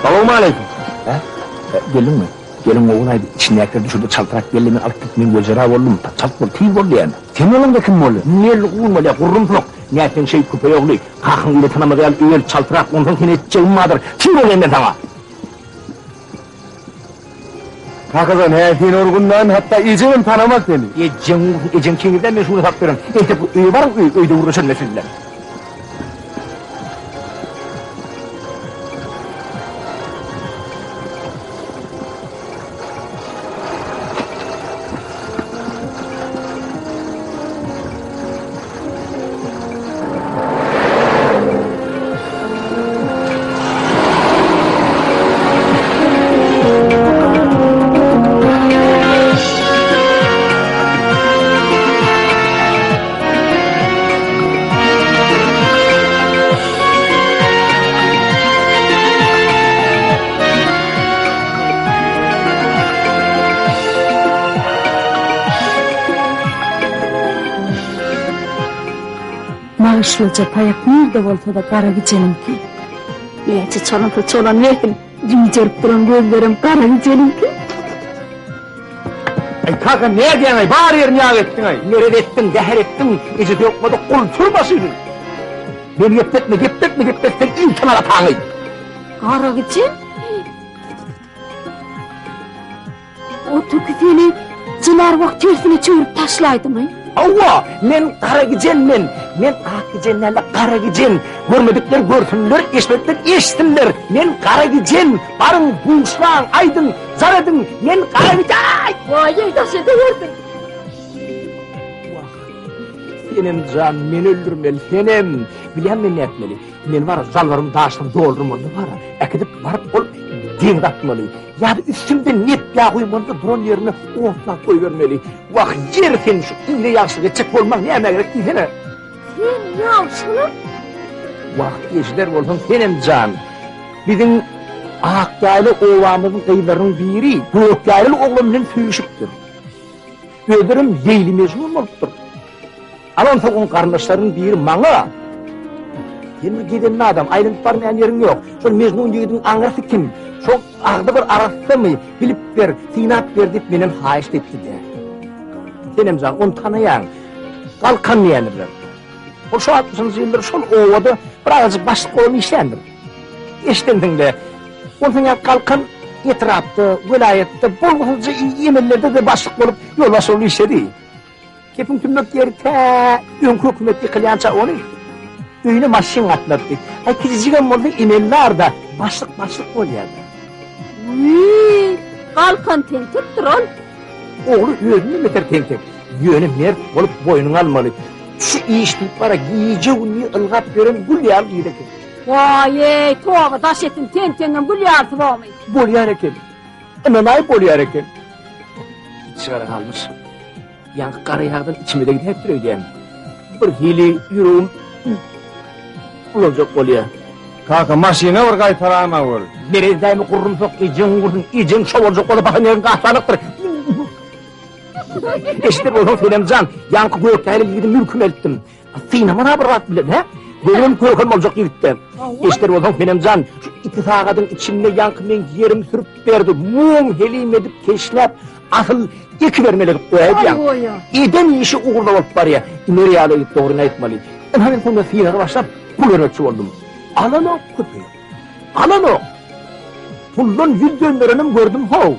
Salowmaleýkim. Hä? Geldiňmi? Gelin gowy aýdy, içindäkileri düşürdi, çaltrak geldi, men alyp git, men wejera boldum, çalt bol, tiz bol diýýän. Sen bolaňda kim bolýa? Melgun bolýa, gurrumsak. Nätseň şeý köpeý ogly. Kakaň ile tanamaz ýaly öl, çaltrak, onsoň seni etjegim bardyr. Tiz bolýan men saňa. Kakajan, hä sen urgundan hatda ejemem tanamaz seni. Ejeň ursun, ejeň keňirden men şuny salyp berin. Entek bu öýe baryň, öý, öýde gürleşelim siz bilen. Nagyşlyja taýak nirde bolsa-da gara gijeniňki. Näçe çalansa çalan bersin, jüýjerip duran gözlerem gara gijeniňki. Aý kaka nädýäň-aý, bar ýerini ýag etdiň-aý. Merez etdiň, zäher etdiň, ejesi ýokmady, gul sür başyny. Meni gepletme, gepletme, gepletseň il tanar ataňy. Gara gije? O tüki seni jyn-arwah tersine çöwrüp taşlaýdymy? Hawa, men gara gijen men. Men ak gijen däl-de, gara gijen. Görmedikler görsünler, eşitmedikler eşitsinler. Men gara gijen. Baryň, buşlaň, aýdyň, jar ediň. Men gara gijen. Waý-eý, daş edewerdin. Wah, senem jan, meni öldürmeli, senem. Bilýän men nätmeli. Men bar, jalbarymyň daşyny doldurmaly-da bar. Äkidip baryp ol deňze atmaly. Ýa-da üstümden nep ýag guýmaly-da duran ýerine otlap goýbermeli. Wah, ýeri sen şu ile ýagşylyk etjek bolmaň nämä gerek diýsene. Sen ýagşylyk? Wah, eşider bolsaň senem jan. Biziň Akýaýla obamyzyň gyzlarynyň biri Gökýaýlaly oglan bilen söýüşipdir. Özlerem Leýli-Mejnun bolupdyr. Al onsoň oň garyndaşlarynyň biri maňa, Sen bir gezenli adam, aýlanyp barmaýan ýeriň ýok. Şol Mejnun ýigidiň aňyrsy kim? Şo agzy bir arassamy, bilip ber, synap ber diýip menden haýyşt etdi-dä. Senem jan, ony tanaýaň. Galkan diýendirler. Ol şo altmyşynjy ýyllar şol obada bir azajyk başlyk bolup işländir. Eşidensiň-le. Onsoň ýa Galkan etrapda, welaýatda bolgusyzja emellerde-de başlyk bolup, ýolbaşçy bolup işledi. Gepiň tümmek ýeri tä öňki hökümet ýykylýança ony öýüne maşyn gatnatdy. Aý kiçijigem bolsa emeldarda başlyk başlyk bolýada. Wiý, Galkan tentekdir ol. Ogly özünden beter tentek. Ýöne mert bolup boýnuňa almaly. Şu iş diýip bara gije-gündiz ylgap ýören gül ýaly gyz eken. Waý-eý, toba daş etsin, tentegiňem gül ýalysy bormy? Bolýar eken. Ynanaý bolýar eken. Içi gara galmyş. Ýaňky gara ýagdan içime-de gidäpdir öýdýän. Bir hili ýüregim bulanjak bolýar. Kaka, maşyna bir gaýtaraýma gör. Merez dämi gurrumsak, ejeň gursun, ejeň şo boljak bolsa basan ýeriň gaçanykdyr. Eşiden bolsaň Senem jan, ýaňky gökdäli ýigidi mülküme eltdim. Synamana bir zat bilen, hä? Gözüm köken boljak ýigitde. Eşiden bolsaň Senem jan, şu iki sagadyň içinde ýaňky meň ýerimi sürüp berdi. Mum helim edip keşläp, asyl ekibermeli edip goýaýdy. Eden işi ugruna bolup barýar. Iner ýaly ýigit dogryny aýtmaly. Ynha men soňra synaga başlap pul bermekçi boldum. Alanok köpeýi. Alanok. Puldan ýüz dönderenim gördüm how.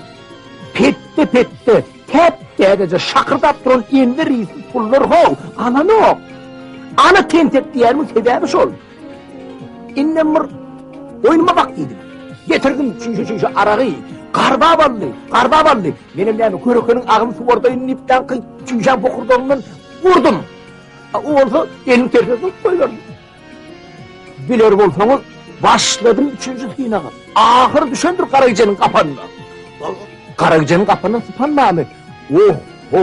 Petde-petde, täp-täzeje şakyrdap duran enli risli pullar how, alanok. Ana tentek diýýänimiň sebäbi şol. Indem bir oýnuma bak diýdim. Getirdim çüýşe-çüýşe aragy. Garbap aldy, garbap aldy. Menem näme körekeniň agzyny suwardaýyn diýip ýaňky çüýşäň bokurdagyndan urdum. O bolsa elini tersine zyňyp goýberdi. Biler bolsaňyz, başladym üçünji synaga. Ahyr düşendir Garagijeniň gapanyna. Garagijeniň gapanyndan sypan barmy? Oh-ho!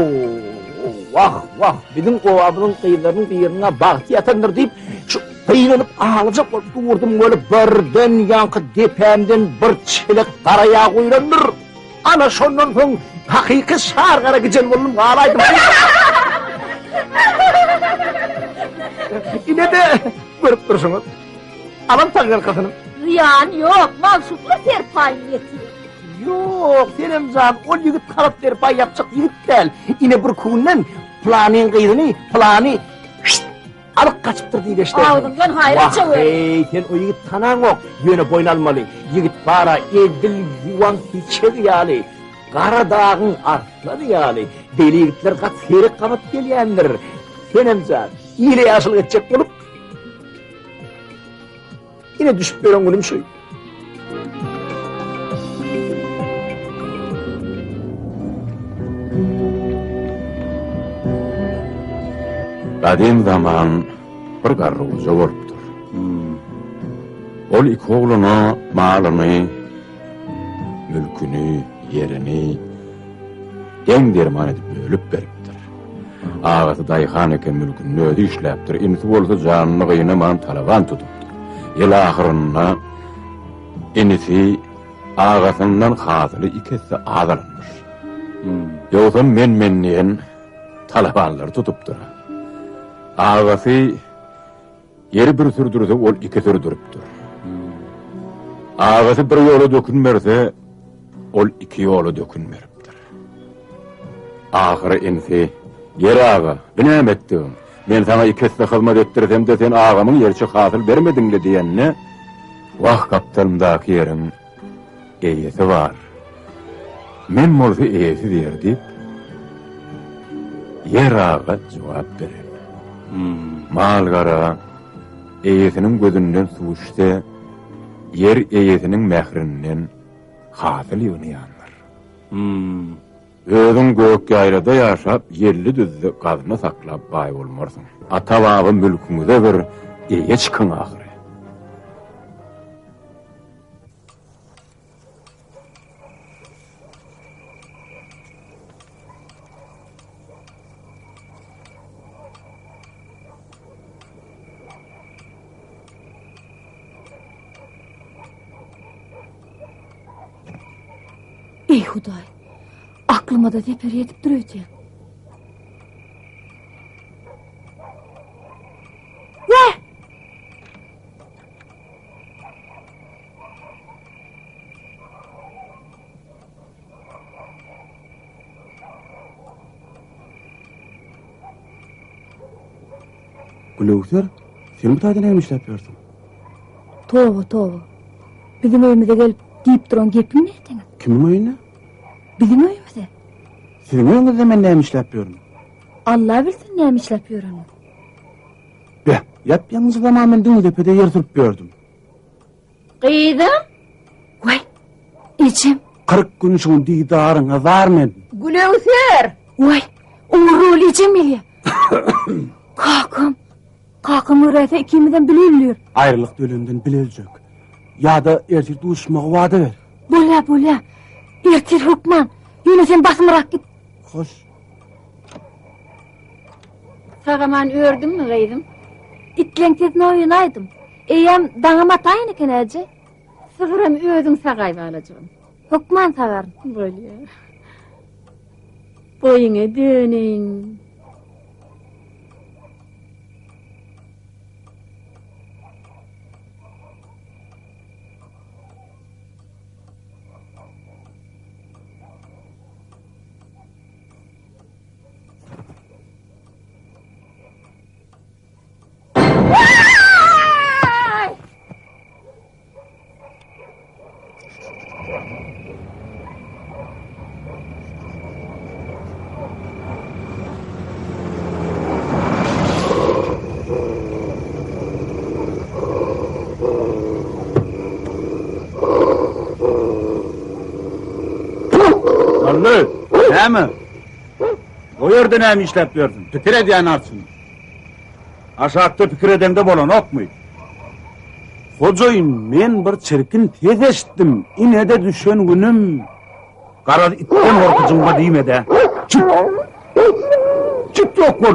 Wah, wah, biziň obamyzyň gyzlarynyň biriniň-ä bagty ýatandyr diýip, şu gynanyp aglajak bolup durdum weli birden ýaňky depämden bir çelek gara ýag guýlandyr. Ana şondan soň hakyky şar gara gijel boldum galaýdym. Ine-de görüp durşuňyz. Alan taňňarkasyny. Zyýany ýok, magşukly serpaýyň ýetir. Ýok, Senem jan, ol ýigit halat serpaý ýapjak ýigit däl. Ine bir günden pylanyň gyzyny pylany Alyp gaçypdyr diýip eşdersiň. Agzyňdan haýra çöwer. Wah, eý, sen o ýigit tanaňok, ýöne boýun almaly. Ýigit bar-a, edil ýuwan hiçegi ýaly, gara dagyň arslany ýaly. Beýle ýigitler gaty seýrek gabat gelýändir. Senem jan, ile ýagşylyk etjek bolup, Ine düşüp ýören günüm şu. Gadym zaman bir garry goja bolupdyr. Ol iki ogluna malyny, mülküni, ýerini deň-derman edip bölüp beripdir. Agasy daýhan eken mülkünde özi işläpdir, inisi bolsa janyny gynaman talaban tutupdyr. Ýyl ahyrynda inisi agasyndan hasyly iki esse az alynmyş. Ýogsam men-men diýen talabanlary tutupdyr. Agasy Ýeri bir sürdürse, ol iki sürdüripdir. Agasy bir ýola dökün berse, ol iki ýola dökün beripdir. Ahyry inisi, Ýer aga, bu näme etdigiň? Men saňa iki esse hyzmat etdirsem-de, sen agamyň ýeriçe hasyl bermediň-le diýende, Wah, gapdalymdaky ýeriň Eýesi bar. Men bolsa eýesiz ýer diýip, Ýer aga jogap beren. Mal-gara eýesiniň gözünden suw içse, ýer eýesiniň mährinden hasyl ýygnaýandyr. Özüň gök ýaýlada ýaşap, ýelli düzde gazna saklap baý bolmarsyň. Ata-baba mülküňize bir eýe çykyň ahyry. Eý Hudaý, aklyma-da zeper ýetipdir öýdýän. Wah! Gülöwser, sen bu taýda näme işläp ýörsüň? Toba, toba. Biziň öýümize gelip diýip duran gepiň näteňiz? Kimiň öýüne? Biziň öýümize. Siziň öýüňizde men näme işläp ýörün? Allah bilsin näme işläp ýöreniňi. Beh, ýap-ýaňyja zaman men Düňdepede ýer sürüp ýördüm. Gyzym! Waý, ejem! 40 gün şuň didaryňa zar men. Gülöwser! Waý, Ogurrol ejem gelýär. Kakam, kakam göräýse ikimizem bile ölýär. Aýralykda ölenden bile öljek. Ýa-da ertir duşmagy wada ber. Bolýar, bolýar. Ertir hökman. Ýöne sen basymrak git. Hoş. Sag-aman ördüňmi, gyzym? Itleň sesine oýanaýdym. Eýýäm daňam ataýyn eken, äje. Sygyram özüň sagaý, balajygym. Hökman sagaryn. Bolýar. Boýuňa döneýin. Jally, näme? O ýerde näme işläp ýörsüň? Pikir edýän arçyn. Aşakda pikir edeňde bolanokmy? Hojaýyn, men bir çirkin ses eşitdim, ine-de düşen günüm. Garaz, itden gorkujyňga diýme-dä. Çyk! Çyk ýok bol!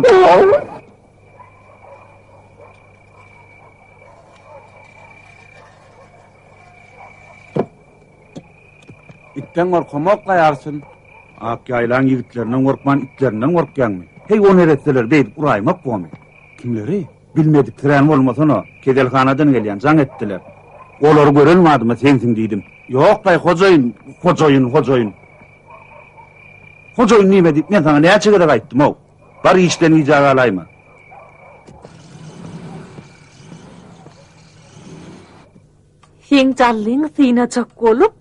Itden gorkamok gaýarsyn. Ak ýaýlaň ýigitlerinden gorkman itlerinden gorkýaňmy? Heý o neresseler beýdip uraýmak bomy? Kimleri? Bilmediksirän bolmasana, keselhanadan gelýän, jaň etdiler. Olary gören badyma sensiň diýdim. Ýok-laý, hojaýyn, hojaýyn, hojaýyn. Hojaýyn diýme diýip men saňa näçe gezek aýtdym-ow. Bar işden gijä galaýma. Seň jallyňy synajak bolup.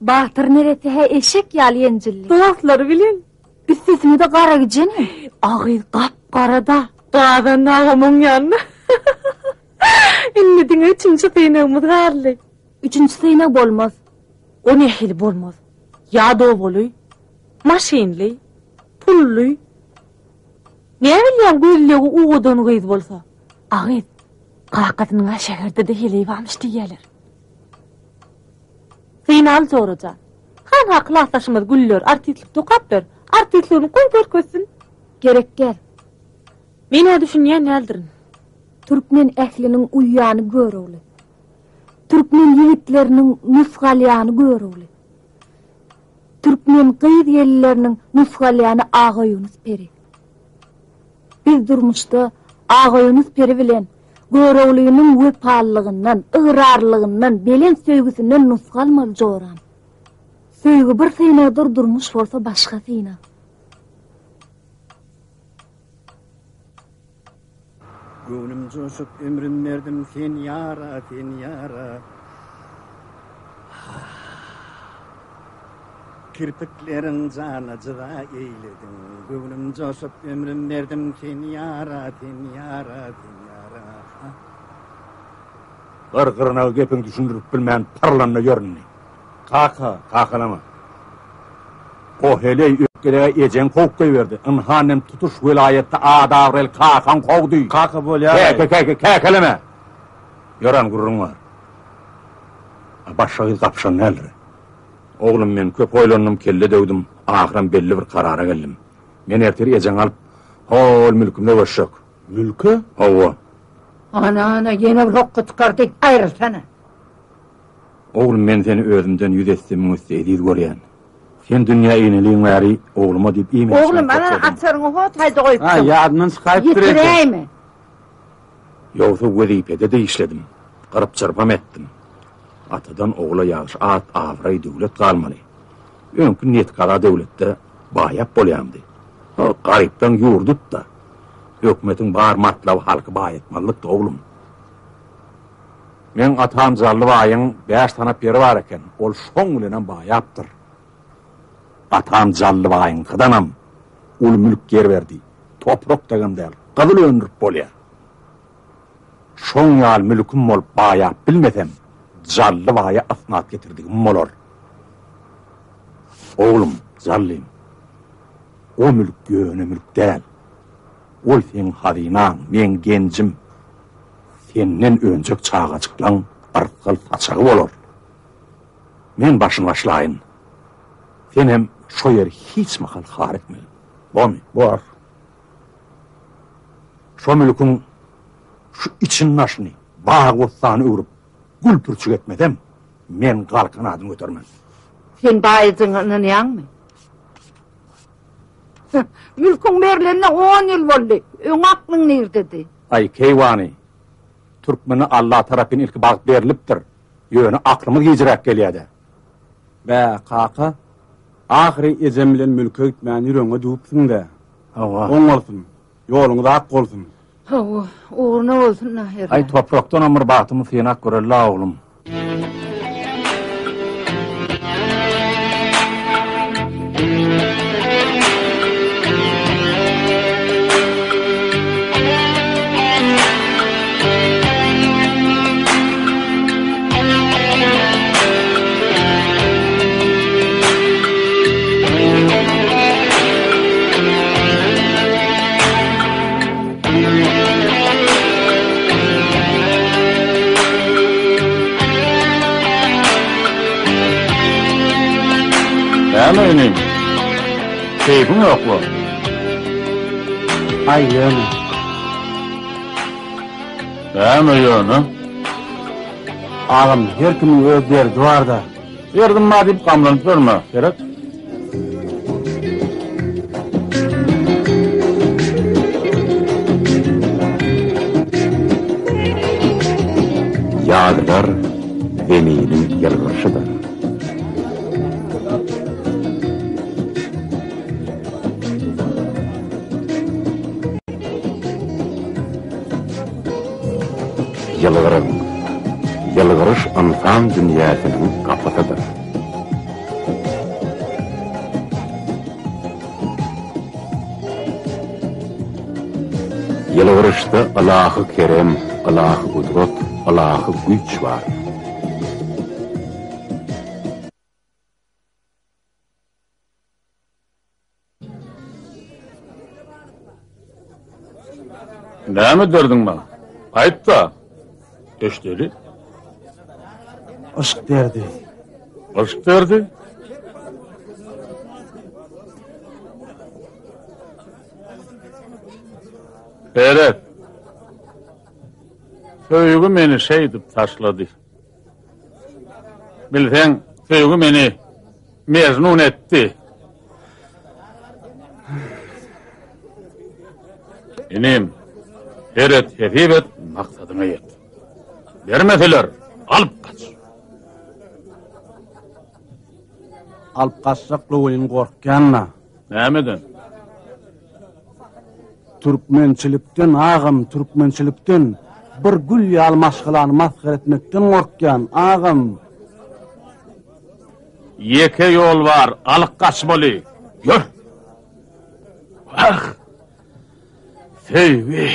Batyr neresse-hä eşek ýaly ýenjildi. Dostlary bilen. Üstesine-de gara gijeni. A gyz gap-gara-da. Gazan agam oň ýanynda. Indi diňe üçünji synagymyz galdy. Üçünji synag bolmaz. O nähili bolmaz? Ýa dowaly, maşynly, pully. Näbilýäň gözlegi owadan gyz bolsa. A gyz, kakasynyň-a şäherde-de heleý barmyş diýýäler. Synal jora jan. Hanha klasdaşymyz Güller artistlik okap ber. Artistligini goý görkezsin. Gerek däl. Men-ä düşünýän däldirin. Türkmen ähliniň uýýany Görogly. Türkmen ýigitleriniň nusga alýany Görogly. Türkmen gyz-gelinleriniň nusga alýany Agaýunus peri. Biz durmuşda Agaýunus peri bilen Göroglynyň wepalylygyndan, ygrarlylygyndan, belent söýgüsinden nusga almaly joram. Söýgi bir synagdyr, durmuş bolsa başga synag. Göwnüm joşup ömrüm berdim sen ýara, sen ýara. Kirpikleriň jana jyza eýlediň. Göwnüm joşup ömrüm berdim sen ýara, sen ýara, sen ýara. Bir gyrnagy gepiňi düşündirip bilmän pyrlanda ýör indi. Kaka. Kakalama. O heleý ökgelege ejeň kowup goýberdi. Ynha indem tutuş welaýatda at-abraýly kakaň kowdy. Kaka bolýar. Käke käke käkeleme. Ýören gürrüň bar. A başga gyz gapyşan däldir. Oglum men köp oýlandym, kelle döwdüm, ahyram belli bir karara geldim. Men ertir ejeňi alyp, hol mülkümde göçjek. Mülke? Hawa. Ana, ana, ýene bir hokga çykardy, aýrylsana. Oglum men seni özümden ýüz esse müň esse eziz görýän. Sen dünýä ineliň bäri ogluma diýip iýmän Oglum ana açaryňy ho taýda goýupsyň. Ha ýadyndan çykaýypdyr eje. Ýetiräýme. Ýogsa wezipede-de işledim. Gyryp-çyrpam etdim. Atadan ogula ýagşy at, abraý, döwlet galmaly. Öňki netgaza döwletde baýap bolýamdy. Ho, garyplaň ýurdudy-da. Hökümetiň bar matlaby halky baýatmalykdy, oglum. Meň atam Jally baýyň bäş tanap ýeri bar eken, ol şoň bilenem baýapdyr. Atam Jally baýyňkydanam uly mülk ýer berdi. Toprak dagam däl, gyzyl öndürip bolýar. Şoň ýaly mülküm bolup baýap bilmesem, Jally baýa ysnat getirdigim bolar. Oglum, Jallym, o mülk ýöne mülk däl. Ol seň hazynaň, meň genjim. Senden önjek çagajyklaň yrsgal saçagy bolar. Men başyny başlaýyn. Senem şo ýeri hiç mahal har etmegin. Bormy? Bor. Şo mülküň şu için-daşyny bag-bossana öwrüp, gül-pürçük etmesem, men Galkan adyny götermen. Sen baýajygyňa ynanýaňmy? Mülküň berlenine on ýyl boldy. Öň aklyň nirdedi? Aý, keýwany, türkmene Alla tarapyn ilki bagt berlipdir. Ýöne aklymyz gijräk gelýä-dä. Bä, kaka, ahyry ejem bilen mülke gitmäni ýüregiňe düwüpsiň-dä. Hawa. Oň bolsun. Ýoluňyz ak bolsun. Hawa, ugruna bolsun-da hernä. Aý, toprakdanam bir bagtymy synap göreli-la, oglum. Näme inim? Keýpiň ýokla? Aý ýöne. Näme ýöne? Agam, her kimiň öz derdi bar-da. Derdim bar diýip gamlanyp ýörme, seret. Ýazlar Zeminiň ýylgyryşydyr. Ýylgyryň. Ýylgyryş ynsan dünýäsiniň gapysydyr. Ýylgyryşda ylahy kerem, ylahy gudrat, ylahy güýç bar. Näme derdiň bar? Aýt-da. Eşdeli. Yşk derdi. Yşk derdi? Seret. Söýgi meni şeýdip taşlady. Bilseň, söýgi meni Mejnun etdi. Inim, seret, hesip et, maksadyňa ýet. Bermeseler, alyp gaç. Alyp gaçjakla welin gorkýan-da. Nämeden? Türkmençilikden agam, türkmençilikden. Bir gül ýaly maşgalany masgara etmekden gorkýan, agam. Ýeke ýol bar, alyp gaçmaly. Ýör! Wah! Söýgi!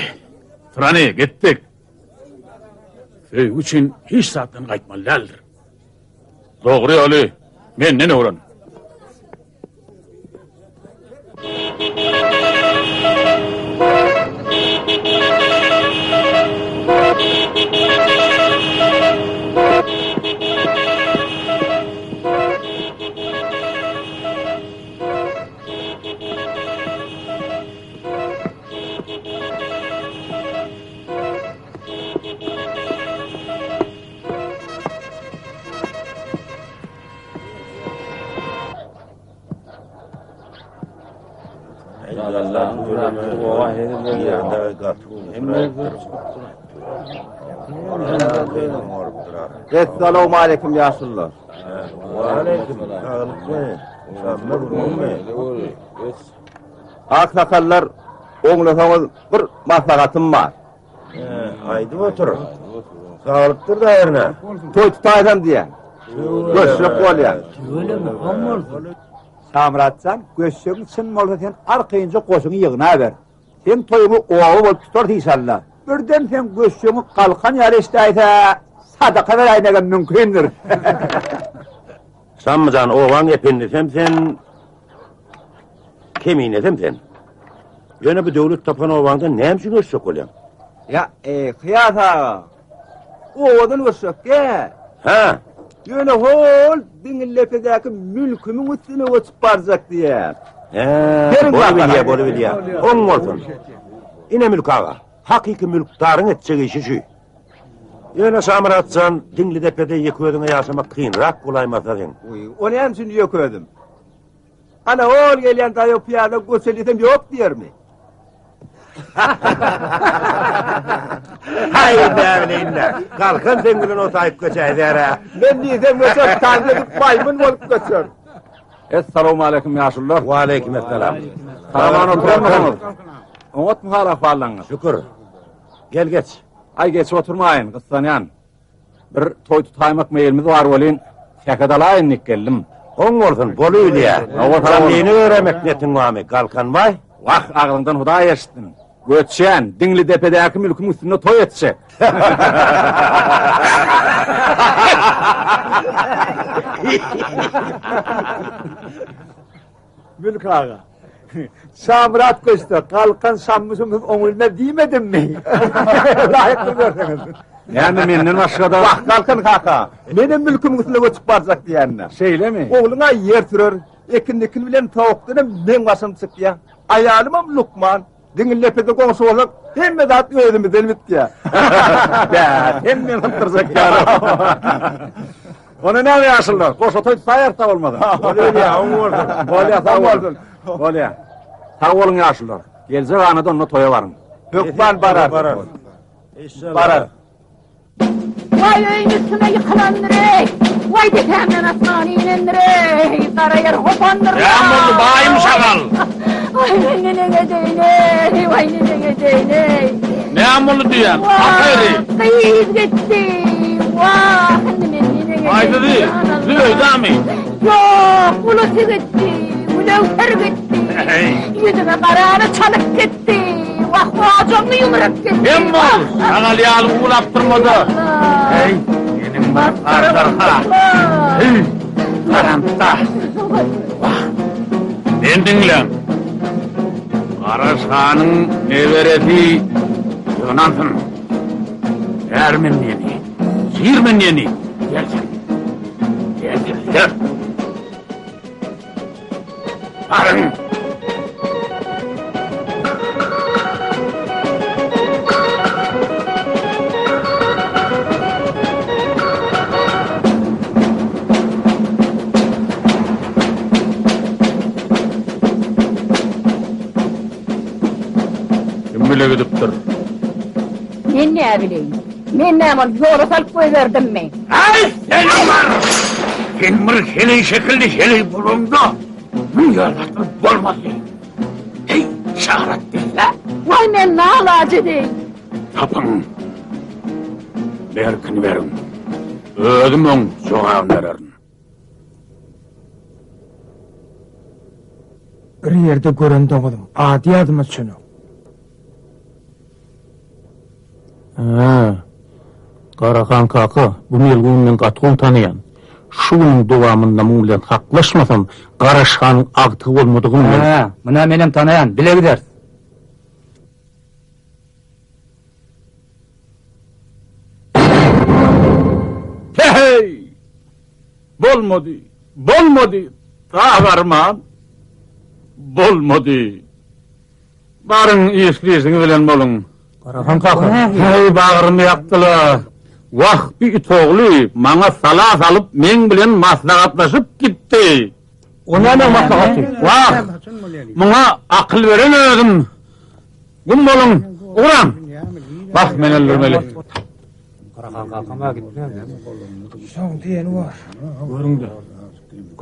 Syrany, gitdik. Söýgi üçin hiç zatdan gaýtmaly däldir. Dogry ýoly menden öwren. Essalawmaleýkim ýaşulular. Aksakallar oňlasaňyz bir maslahatym bar. Aýdyp otur. Saglykdyr da erne. Toý tutaýsam diýýän. Göçjek bolýan. Tüweleme, oň bolsun. Şamyratjan, göçjegiň çyn bolsa sen arkaýynja goşuňy ýygnaber. Seň toýuňy oba bolup tutarys işalla. Birden seň göçjegiňi galkan ýaly eşidäýse, sadaka beräýmegem mümkindir. Şamyjan, obaň ependisem sen, Keminesem sen. Ýöne bu döwlet tapan obaňdan näme üçin göçjek bolýaň? Ýa, eý, Kyýas aga, obadan göçjek däl. Hä? Ýöne hol Diňildepedäki mülkümiň üstüne göçüp barjak diýýän. Hä, bolubilýär, bolubilýär. Oň bolsun. Ine Mülk aga, hakyky mülkdaryň etjek işi şu. Ýöne Şamyrat jan, Diňlidepede ýeke özüňe ýaşamak kynrak bolaýmasa seň. O näme üçin ýeke özüm? Ana ol gelýän daýaw pyýada göçeli diýsem ýok diýermi? Haý, näbileýin-dä. Galkan seň bilen o taýyp göçäýser-ä. Men diýsem göçer, tans edip maýmyn bolup göçer. Essalawmaleýkim ýaşulular. Waleýkim essalam. Sag-aman oturanmysyňyz? Oňatmy hal-ahwallaryňyz? Şükür. Gel geç. Aý geçip oturmaýyn, gyssanýan. Bir toý tutaýmak meýlimiz bar welin, sähet alaýyn diýip geldim. Oň bolsun, bolubilýä. Janyny öremek netiň barmy, Galkanbaý? Wah, agzyňdan Hudaý eşitsin. Göçýän, Diňli depedäki mülküň üstünde toý etjek. Mülk aga. Şamyrat göçse, Galkan şammy-şumsuz oňulmaz diýmedimmi? Laýykly görseňiz. Näme menden başga-da? Wah, Galkan kaka, menem mülkümiň üstüne göçüp barjak diýýän-dä. Şeýlemi? Ogluň-a ýer sürer, ekin-dikin bilen towukdan hem meň başym çykýar. Aýalymam lukman. Diňli depede goňşy bolsak, hemme zat özümizden bitýär. Bä, sen meni sypdyrjak ýaly. Onda näme ýaşulular, goşa toý tutaýarys-da bolmasa. Bolýa, oň bolsun. Bolýa, sag bolsun. Bolýa. Sag boluň ýaşulular. Geljek anada onda toýa baryň. Hökman bararys. Bararys. Waý öýüň üstüme ýykylandyr-eý! Waý depämden asman inendir-eý! Gara ýer hopandyr-la! Näme boldy, baýym şagal? Waý men neneň edeýin-eý! Waý neneň edeýin-eý! Näme boldy diýýän? Ahyry! Gyz gitdi! Wah, indi men neneň edeýin? Haýsysy? Zübeýdamy? Ýok, ulusy gitdi! Gülöwser gitdi! Ýüzüme garany çalyp gitdi! Wah, ojagymy ýumrup gitdi! Dem bol! Şagal ýaly uwlap durma-da! Heý, meniň bir aždarha! Heý, garamsa! Wah, men diňläň! Garaşhanyň neberesi ýygnansyn! Ärmen diýeni, şirmen diýeni gelsin! Gelsinler! Baryň! Kim bile gidipdir? Men näbileýin? Men näme ony ýola salyp goýberdimmi? Aý, seniň bar! Sen bir heleý şekilli heleý bolaňda, müň ýaly zatlar bolmazdy. Heý, şarat diýse. Waý, men nalaç edeýin? Tapyň. Berkini beriň. Özüm oň jogabyny bererin. Bir ýerde gören doňuzym, ady ýadyma düşenok. Hä, Garahan kaka, bu melguny men gaty gowy tanaýan. Şu günüň dowamynda muň bilen haklaşmasam, Garaşhanyň agtygy bolmadygyny men. Hä, muny menem tanaýan, bile gideris. Heý! Bolmady, bolmady, dagarman, bolmady. Baryň iş-güýjüňiz bilen boluň. Garahan kaka. Heý, bagrymy ýakdylar. Wah, bi it ogly maňa sala salyp, meň bilen maslahatlaşyp gitdi. O näme maslahaty? Wah, muňa akyl beren özüm. Gum boluň, ugraň! Wah, men öldürmeli. Garahan kakam-a gitmez. Şoň diýeni bor. Görüň-de.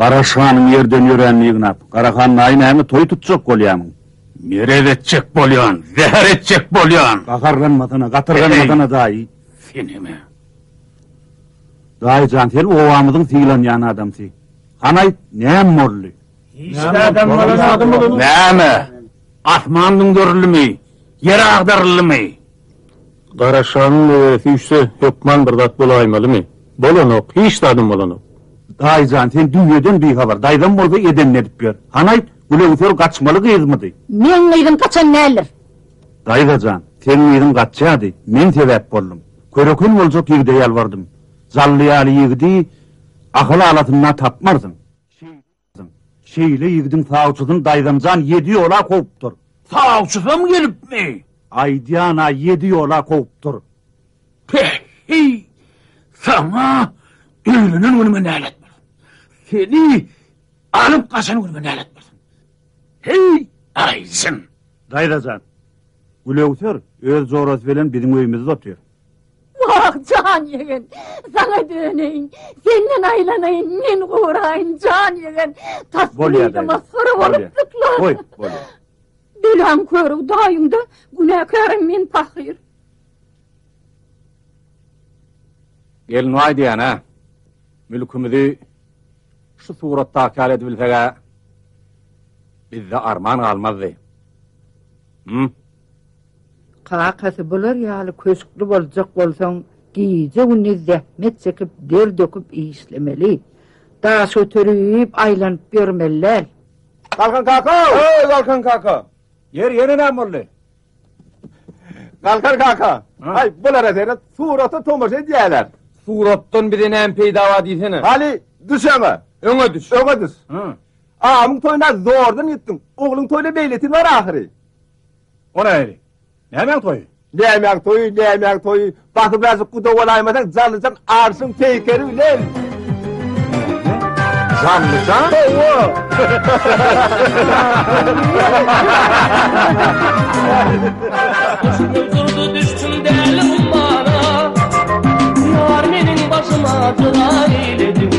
Garaşhanyň ýerden ýöränini ýygnap, Garahan daýy näme toý tutjak bolýamyň? Merez etjek bolýan, zäher etjek bolýan! Gaharlanmasana, gatyrganmasana daýy. Senem-ä. Daýy jan, sen obamyzyň sylanýan adamsy. Hany aýt, näme boldy? Hiç zadam bolanok. Näme? Asman düňderilimi? Ýer agdaryldymy? Garaşanyň neberesi üýşse, hökman bir zat bolaýmalymy? Bolanok, hiç zadam bolanok. Daýy jan, sen düýeden bihabar, daýzam bolsa edenini edip ýör. Hany aýt, Gülöwser gaçmaly gyzmydy? Meň gyzym gaçan däldir. Daýza jan, seň gyzyň gaçýardy, men sebäp boldum. Köreken boljak ýigide ýalbardym. Jally ýaly ýigidi Ahal alasynda tapmarsyň. Şeýle ýigidiň sawçysyny daýzamjan ýedi ýola kowupdyr. Sawçysam gelipmi? Aýdýan-a, ýedi ýola kowupdyr. Päheý, saňa öýlenen günüme nälet bolsun. Seni alyp gaçan günüme nälet bolsun. Heý, aýjyn! Daýza jan, Gülöwser öz jorasy bilen biziň öýümizde otyr. Wah, jan ýegen, saňa döneýin, senden aýlanaýyn, men goraýyn, jan ýegen, tas Bolýar, bu daýza. masgara Bolýar. bolupdyklar. Goý, bolýar. Belaň körügi daýyňda, günäkärem men pahyr. Gelin diýýän-ä, mülkümizi şu suratdaky ýaly edibilseg-ä, bizde arman galmazdy. Hüm? Kakasy bular ýaly köşkli boljak bolsaň, gije-gündiz zähmet çekip, der döküp işlemeli. Daş göterip, aýlanyp ýörmeli däl. Galkan kaka! Eý, Galkan kaka! Ýeri, ýene näme boldy? Galkan kaka! Aý, bulara seret, surata tomaşa edýärler. Suratdan bize näme peýda bar diýsene. Haly, düş öňe. Öňe düş. Öňe düş. Agamyň toýuna zordan gitdiň. Ogluň toýuna beýletin bar ahyry. O nähili? Nämäň toýy? Nämäň toýy, nämäň toýy? Basybrazyk guda bolaýmasaň, Jallyjan arşyň peýkeri bilen. Jallyjan? Hawa. Durdy düşdüm däli ummana Ýar meniň başyma jyga eýlediň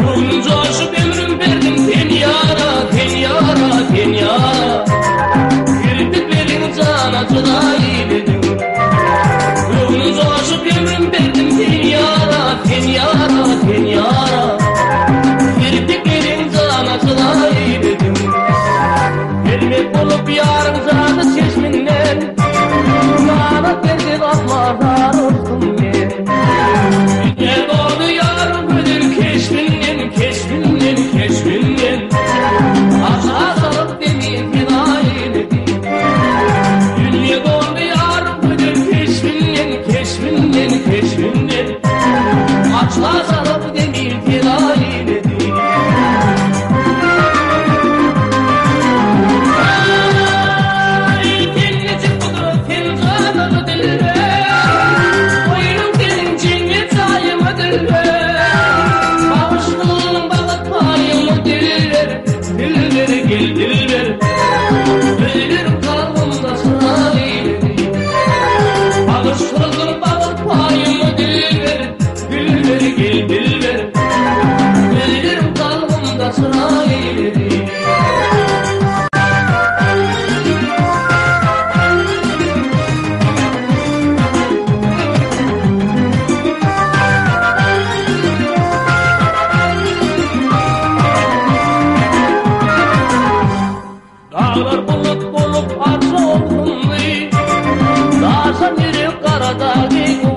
Ruhum joşup ömrüm berdim sen ýara, sen ýara, sen ýara Kirpikleriň jana jyga eýlediň Ruhum joşup ömrüm berdim sen ýara, sen ýara, sen ýara Kirpikleriň jana jyga eýlediň Gelmek bolup ýaryň jady çeşminden Ganat berdi asla zar oldum men Dünýä doldy ýaryň gözel keşbinden, keşbinden, keşbinden Arşa salyp beni pena eýledi Dünýä doldy ýaryň gözel keşbinden, keşbinden, keşbinden Arşa salyp beni pena eýledi Daglar bulut bolup arşa okundy, Daşan ýürek gara dagy.